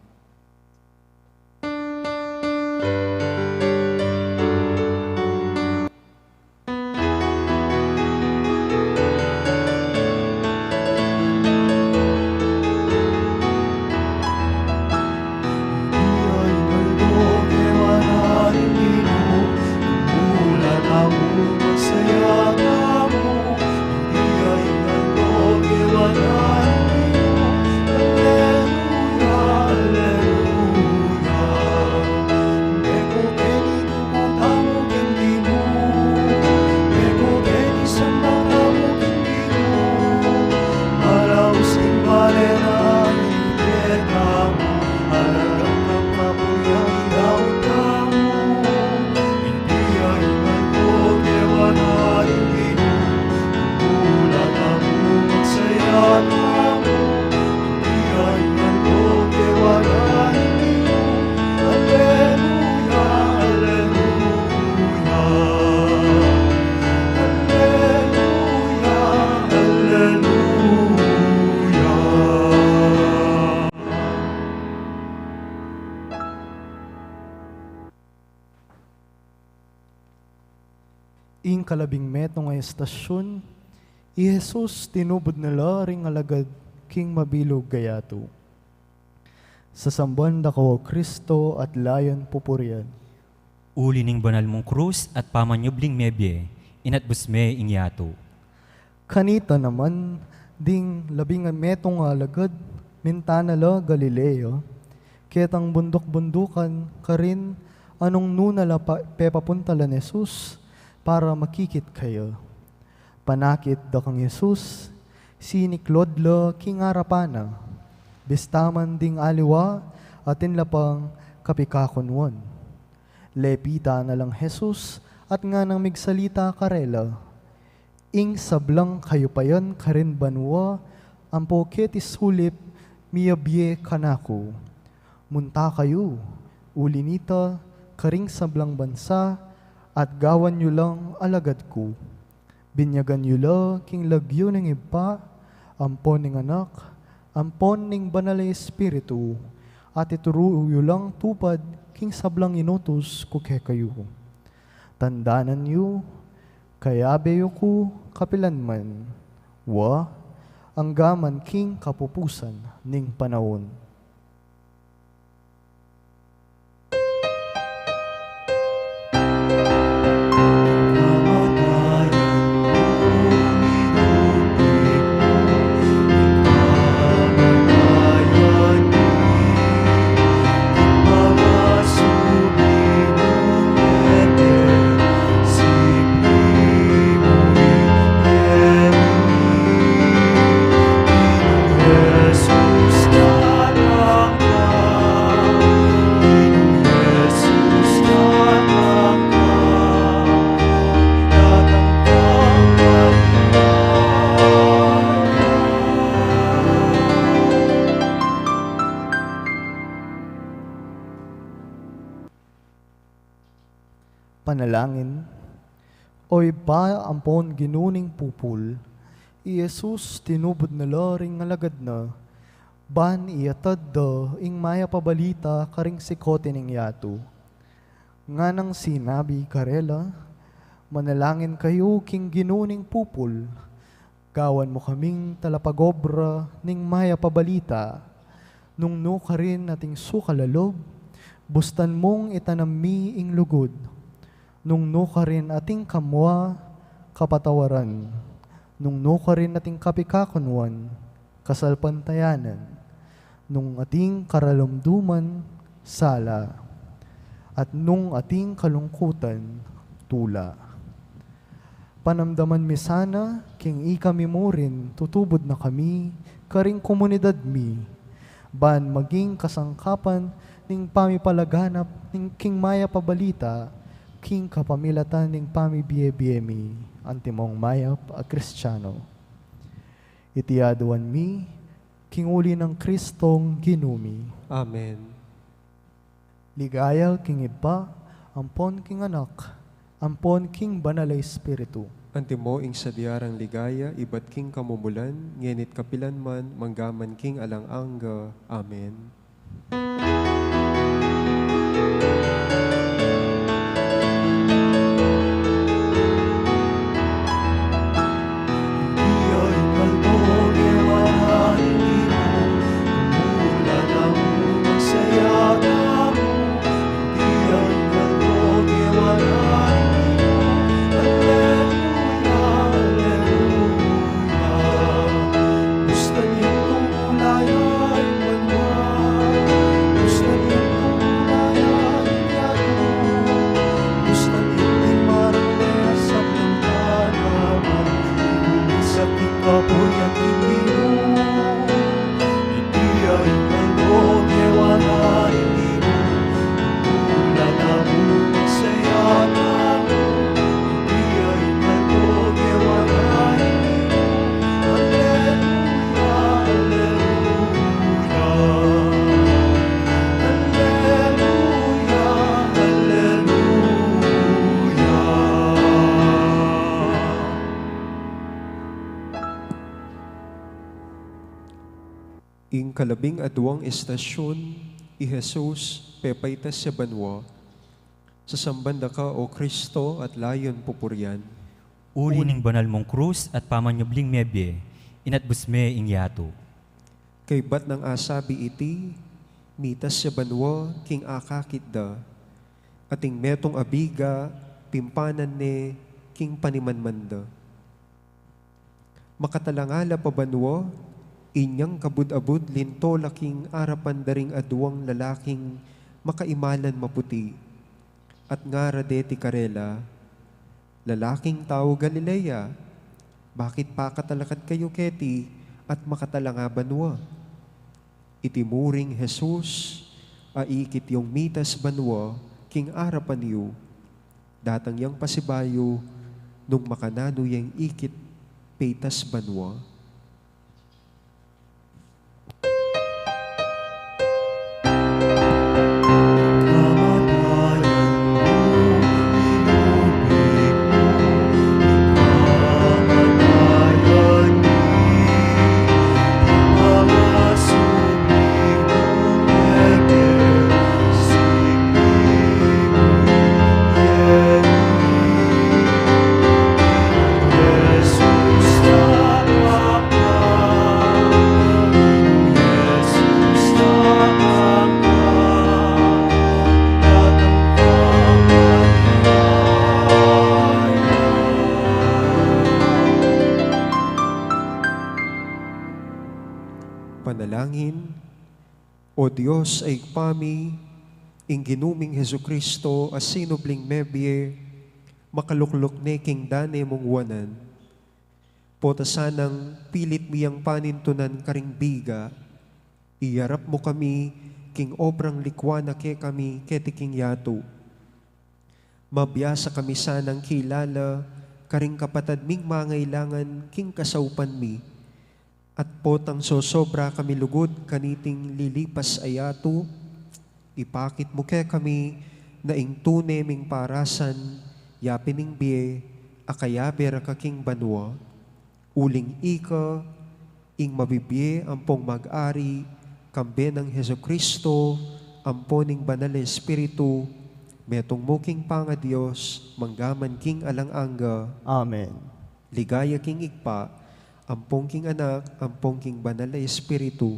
Ing kalabing metung a estasyun, i Jesus tinubud na la ring alagad king mabilug a yatu. Sasamban da kayu, O Kristo, at layon pupurian. Uli ning banal mung krus at pamanyubling mebie, inatbus me ing yatu. Kanita naman, ding labing metung a alagad, minta na la Galilea, ketang bunduk-bundukan, karin a nung nu na la pa-, pepapunta la Jesus, para makikit kaya. Panakit da kang Jesus, siniklod la king arapan na, bista man ding aliwa, atin la pang kapikakunuan. Lepitan na lang Jesus, at nganang migsalita karela, Ing sablang kayupayan karin banua, ampo keti sulip, miyabie kanaku. Munta kayu, uli nita, karing sablang bansa, at gawan yu lang alagad ku. Binyagan yu la king lagyu ning Ibpa, ampon ning Anak, ampon ning Banal a Espiritu, at ituru yu lang tupad king sablang inutus ku kekayu. Tandanan yu, kayabe yu ku kapilan man, wa, anggaman king kapupusan ning panaun. Panalangin. O Ibpa ampon Ginu ning pupul, i Jesus tinubud na la ring alagad na, ban iyatad da ing mayap a balita karing sikut ning yatu. Nganang sinabi karela, manalangin kayu king Ginu ning pupul, gawan mu kaming talapagobra ning mayap a balita. Nung nu karin ating sukal a lub, bustan mung itanam mi ing lugud. Nung nu karin ating kamua, kapatawaran. Nung nu karin ating kapikakunuan, kasalpantayanan. Nung ating karalumduman, sala. At nung ating kalungkutan, tula. Panamdaman mi sana, king ikami murin tutubud na kami karing komunidad mi, ban maging kasangkapan ning pamipalaganap ning king mayap a balita, king kapamilatan ning pamibie-bie mi, antimong mayap a Kristiano. Iti aduan mi, king uli nang Kristong Ginu mi. Amen. Ligaya king Ibpa, ampon king Anak, ampon king Banal a Espiritu. Antimo ing sadya rang ligaya, ibat king kamumulan, ngeni't kapilan man, manggaman king alang angga. Amen. Ing kalabing aduang estasyun, i Jesus pepaitas ya banua. Sasamban da ka, O Kristo, at layun pupurian. Uli ning banal mung krus at pamanyubling mebie, inatbus me ing yatu. Kaybat nang asabi iti, mitas ya banua king akakit da, at ing metung a biga pimpanan ne king panimanman da. Makatalangala pa banua, inyang kabud-abud linto la king arapan da ring aduang lalaking makaimalan maputi, at ngara deti karela, Lalaking tau Galilea, bakit pakatalakad kayu keti at makatalanga banua? Iti mu ring Jesus a ikit yung mitas banua king arapan yu, datang yang pasibayu nung makananu yang ikit peitas banua. Panalangin. O Dios a Ibpa mi, ing Ginu ming Jesucristo a sinubling mebie, makalukluk ne king dane mung wanan. Pota sanang pilit mi yang panintunan karing biga, iyarap mu kami king obrang likwa na kekami keti king yatu. Mabiasa kami sanang kilala karing kapatad ming mangailangan king kasaupan mi, at potang sosobra kami lugud kaniting lilipas a yatu, ipakit mu kekami na ing tune ming parasan, yapin ing bie a kayabe ra ka king banua, uling ika ing mabibie ampong mag-ari, kambe nang Jesucristo, ampo ning Banal a Espiritu, metung mu king pangaDios, mangga man king alang angga. Amen. Ligaya king Ibpa, ampong king Anak, ampong king Banal a Espiritu.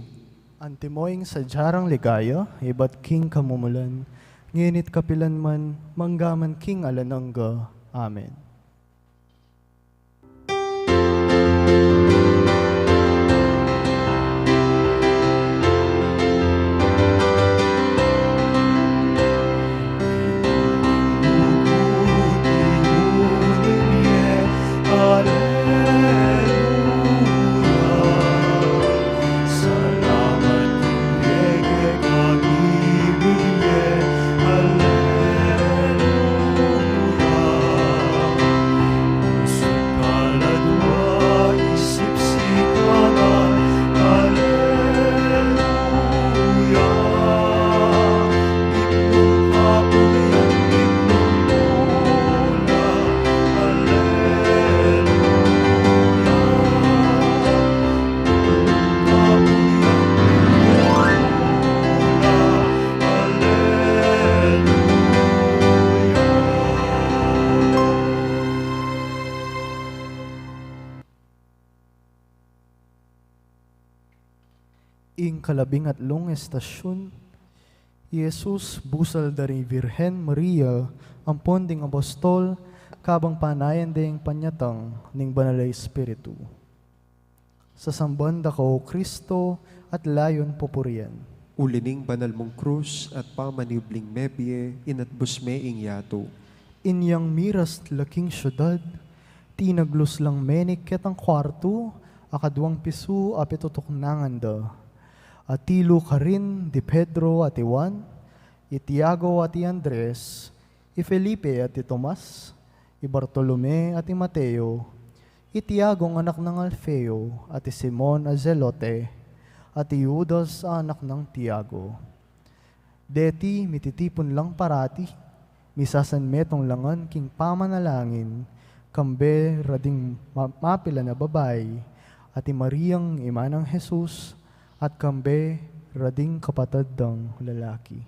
Antimo ing sadya rang ligaya, ibat king kamumulan, ngeni't kapilan man, mangga man king alang angga. Amen. Ing kalabing atlung estasyun, i Jesus busal da ring Virgen Maria ampon ding apostol, kabang panayan deng panyatang ning Banal a Espiritu. Sasamban da ka, O Kristo, at layun pupurian. Uli ning banal mung krus at pamanyubling mebie, inatbus me ing yatu. Inyang miras la king siudad, tinaglus lang menikit ang kwartu, a kaduang pisu a pitutuknangan da. Atilu karin di Pedro at i Juan, i Tiago at i Andres, i Felipe at i Tomas, i Bartolome at i Mateo, i Tiago a anak nang Alfeo, at i Simon a Zelote, at i Judas a anak nang Tiago. Deti mititipun lang parati, misasanmetung la ngan king pamanalangin, kambe ra ding ma-, mapilan a babai, at i Mariang ima nang Jesus, at kambe ra ding kapatad dang lalaki.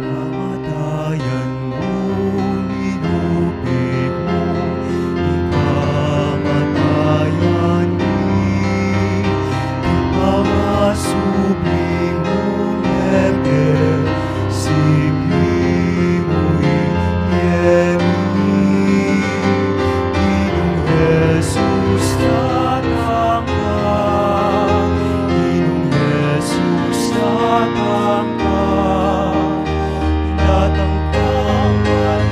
Kamatayan mu, linupit mu ing kamatayan mi, ing pangasubli mu, mebie, sipli mu ing bie mi. Inung Jesus datang ka, Inung Jesus datang ka, datang ka maligaya.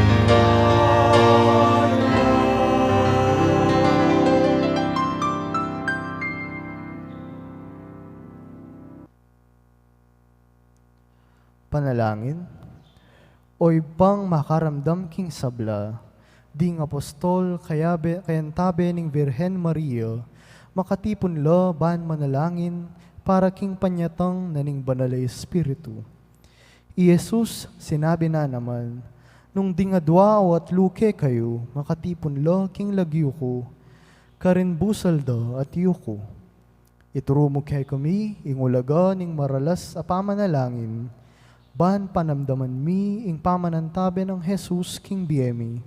Panalangin. O Ibpang makaramdam king sabla, ding apostol kayabe, kayantabe ning Virgen Maria, makatipun la ban manalangin para king panyatang na ning Banal a Espiritu. I Jesus sinabi na naman, "Nung ding adua o atlu kekayu, makatipun la king lagyu ku, karin busal da at yuku." Ituru mu kekami ing ulaga ning maralas a pamanalangin, ban panamdaman mi ing pamanantabe nang Jesus king bie mi.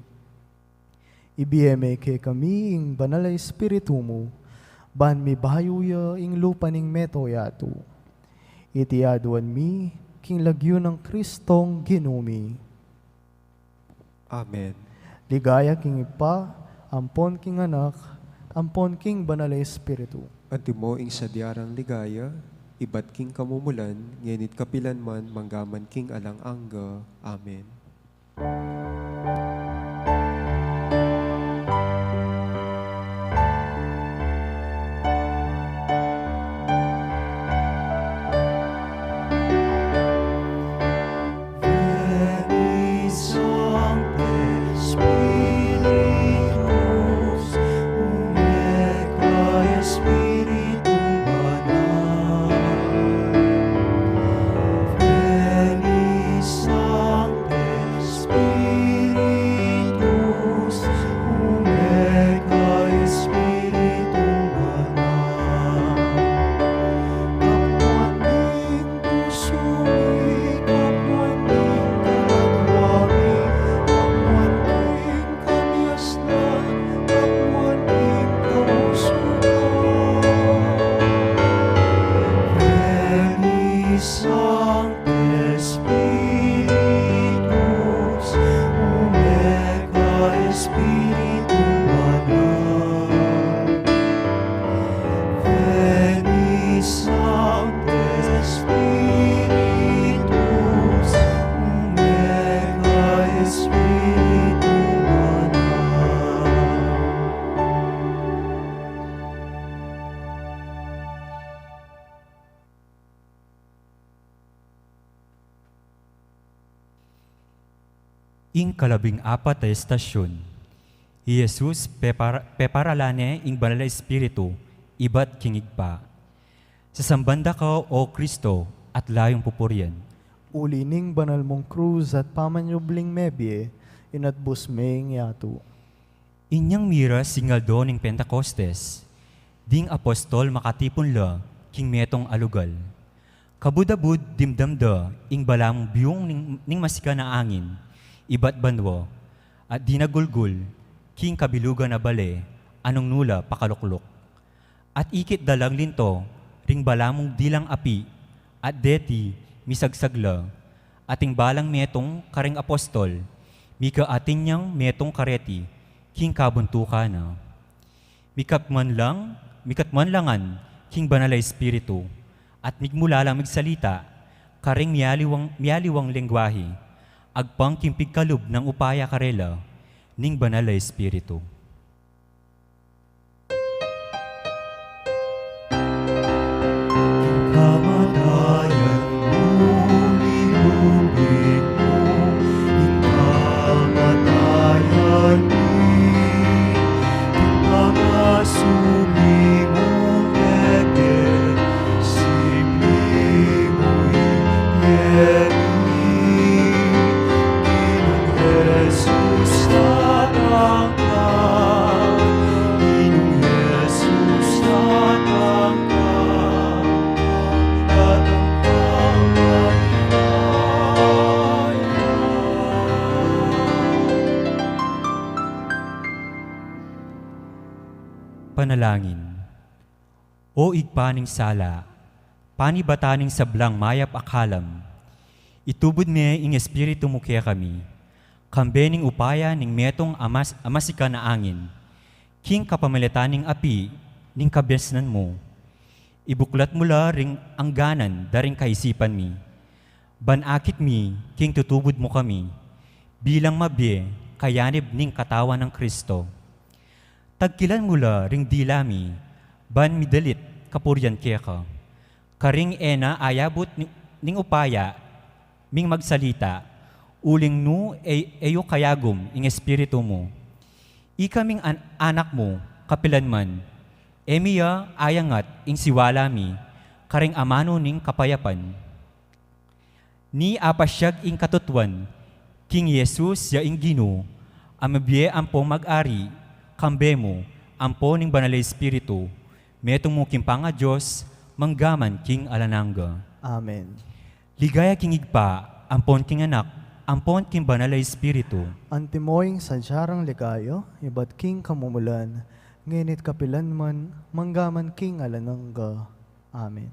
Ibie me kekami ing Banal a Espiritu mu, ban mibayu ya ing lupa ning meto yatu. Iti aduan mi king lagyu nang Kristong Ginu mi. Amen. Ligaya king Ibpa, ampon king Anak, ampon king Banal a Espiritu. Antimo ing sadya rang ligaya, ibat king kamumulan, ngeni't kapilan man, manggaman king alang angga. Amen. Veni, Sancte Spiritus, ume qua Spiritum Banal. Veni, Sancte Spiritus, ume qua Spiritum Banal. Caput Sumi, caput ing kaladua mi, caput ing kamiasnan, caput ing kabusugan. Veni, Sancte Spiritus, ume qua Spiritum Banal. Veni, Sancte Spiritus, ume qua Spiritum Banal. Ing kalabing apat a estasyun. I Jesus pepara-, peparalan ne ing Banal a Espiritu ibat king Ibpa. Sasamban da ka, O Kristo, at layung pupurian. Uli ning banal mung krus at pamanyubling mebie, inatbus me ing yatu. Inyang miras ing aldo ning Pentecostes, ding apostol makatipun la king metung a lugal. Kabud-abud dimdam da ing balamu biung ning, ning masikan a angin ibat banua, at dinagulgul king kabilugan a bale a nung nu la pakalukluk. At ikit da lang linto ring balamung dilang api, at deti misagsag la, at ing balang metung kareng apostol, mika atin yang metung kareti king kabuntukan na. Mikatman lang, mikatman la ngan king Banal a Espiritu, at migmula lang migsalita kareng mialiwang, mialiwang lengguahe, agpang king pigkalub nang upaya karela ning Banal a Espiritu. King kamatayan mu, linubig mu ing kamatayan mi, king pangasubli mung mebie, sipli mu ing bie mi. Ginung Jesus, datang ka. Ginung Jesus, datang ka. Datang ka maligaya. Panalangin. O Ibpa ning sala, panibatan ning sablang mayap a kalam, itubud me ing Espiritu mu kekami, kambe ning upaya ning metung a mas-, a masikan a angin, king kapamilatan ning api ning kabiasnan mu. Ibuklat mu la ring angganan da ring kaisipan mi, ban akit mi king tutubud mu kami bilang mabie kayanib ning Katawan nang Kristo. Tagkilan mu la ring dila mi, ban midalit kapurian keka. Karing e na ayabut ni-, ning upaya ming magsalita, uling nu e, e yu kayagum ing Espiritu mu. Ikaming an-, anak mu, kapilan man, e mi ya ayangat ing siwala mi karing amanu ning kapayapan. Ni apasyag ing katutuan, king Jesus ya ing Ginu, a mabie ampong mag-ari, kambe mu, ampon ning Banal a Espiritu, metung mu king pangaDios, manggaman king alang angga. Amen. Ligaya king Ibpa, ampon king Anak, ampon king Banal a Espiritu. Antimo ing sadya rang ligaya, ibat king kamumulan, ngeni at kapilan man, manggaman king alang angga. Amen.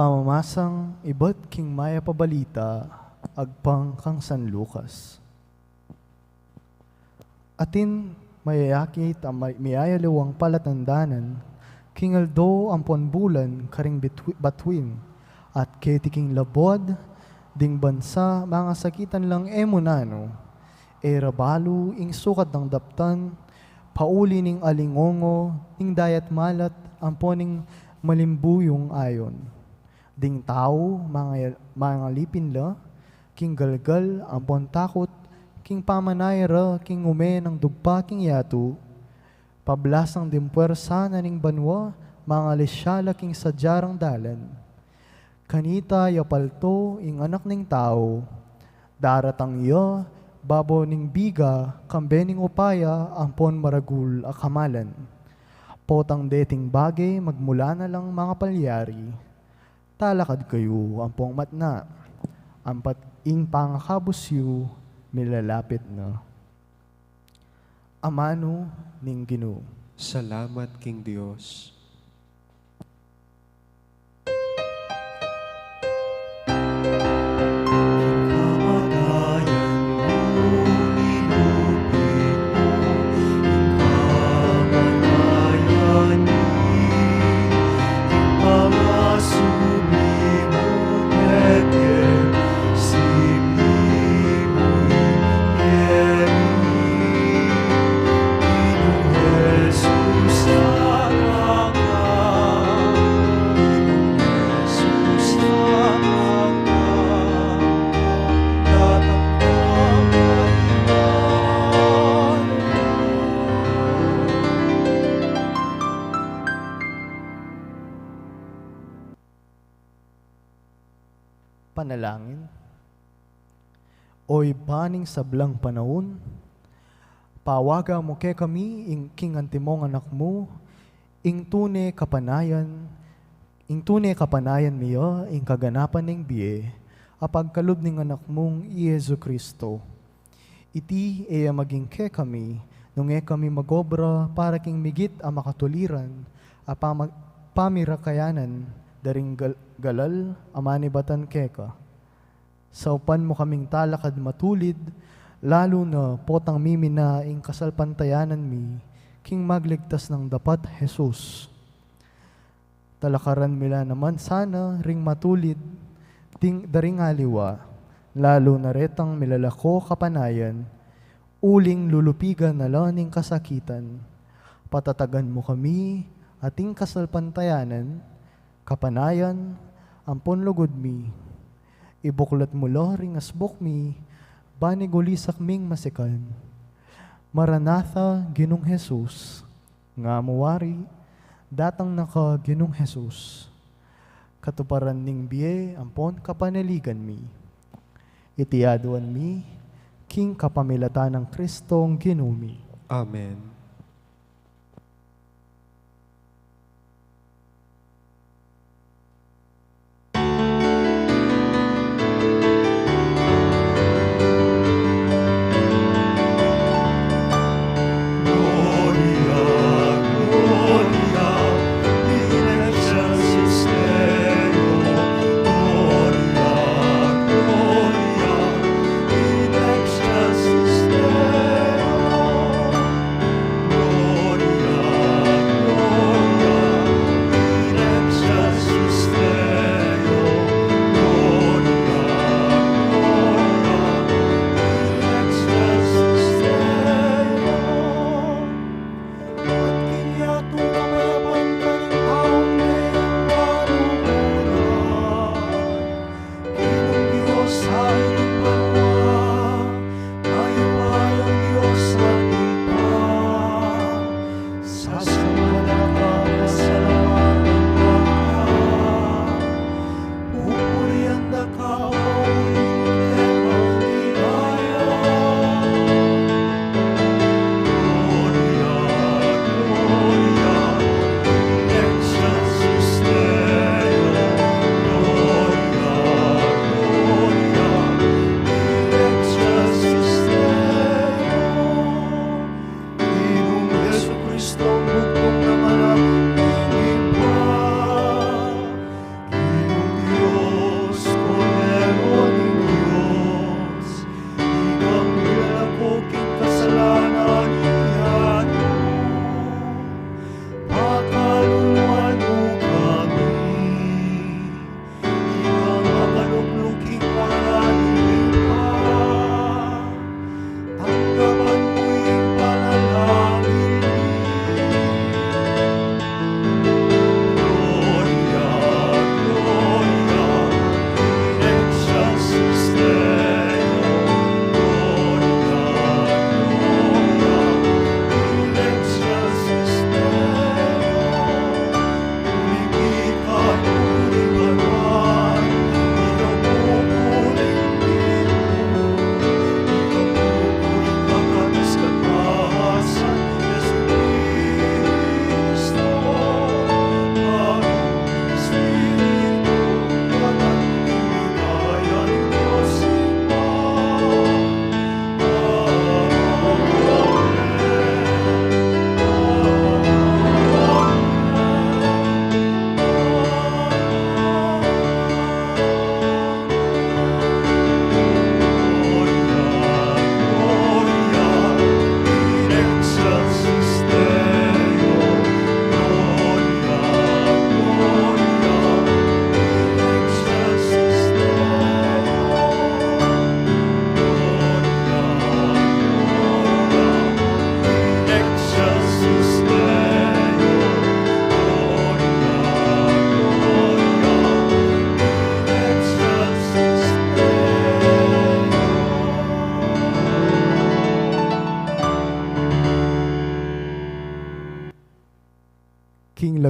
Pamamasang ibat king Mayap a Balita agpang kang San Lucas. Atin mayayakit a may-, miyayaliwang palatandanan, king aldo ampon bulan karing bitwi-, batuin, at keti king labud ding bansa mangasakitan lang e mu nanu, e ra balu ing sukat dang daptan, pauli ning alingongo, ning dayat malat, ampon ning malimbuyung ayon. Ding tau, manga-, mangalipin la king galgal ampon takut, king pamanaya ra king ume nang dugpa king yatu, pablasang ding puersa na ning banua, mangalisya la king sadya rang dalan. Kanita ya palto ing Anak ning Tau, daratang ya babo ning biga, kambe ning upaya ampon maragul a kamalan. Potang deting bage magmula na lang mangapalyari. Talakad kayu ampong matna, ampat ing pangakabus yu, Milalapit na. Amanu ning Ginu. Salamat king Dios. Panalangin. O Ibpa ning sablang panaun, pawaga mu kekami ing king antimong Anak mu, ing tune kapanayan, ing tune kapanayan mi ya, ing kaganapan ning bie, a pagkalub ning Anak mung i Jesu Cristo. Iti e ya maging kekami, nung e kami magobra para king migit a makatuliran a pama-, pamirakayanan da ring gal-, galal a manibatan keka. Saupan mu kaming talakad matulid, lalu na potang mimina ing kasalpantayanan mi king magligtas nang dapat Jesus. Talakaran mi la naman sana ring matulid ding, da ring aliwa, lalu na retang milalako kapanayan, uling lulupigan na la ning kasakitan. Patatagan mu kami, ating kasalpantayanan, kapanayan, ampon lugud mi. Ibuklat mu la ring asbuk mi, ban igulisak ming masikan. Maranatha, Ginung Jesus. Nga mu wari, datang na ka, Ginung Jesus. Katuparan ning bie ampon kapanaligan mi. Iti aduan mi king kapamilatan nang Kristong Ginu mi. Amen.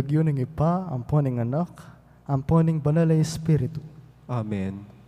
Lagyu ning Ibpa, ampo ning Anak, ampo ning Banal a Espiritu. Amen.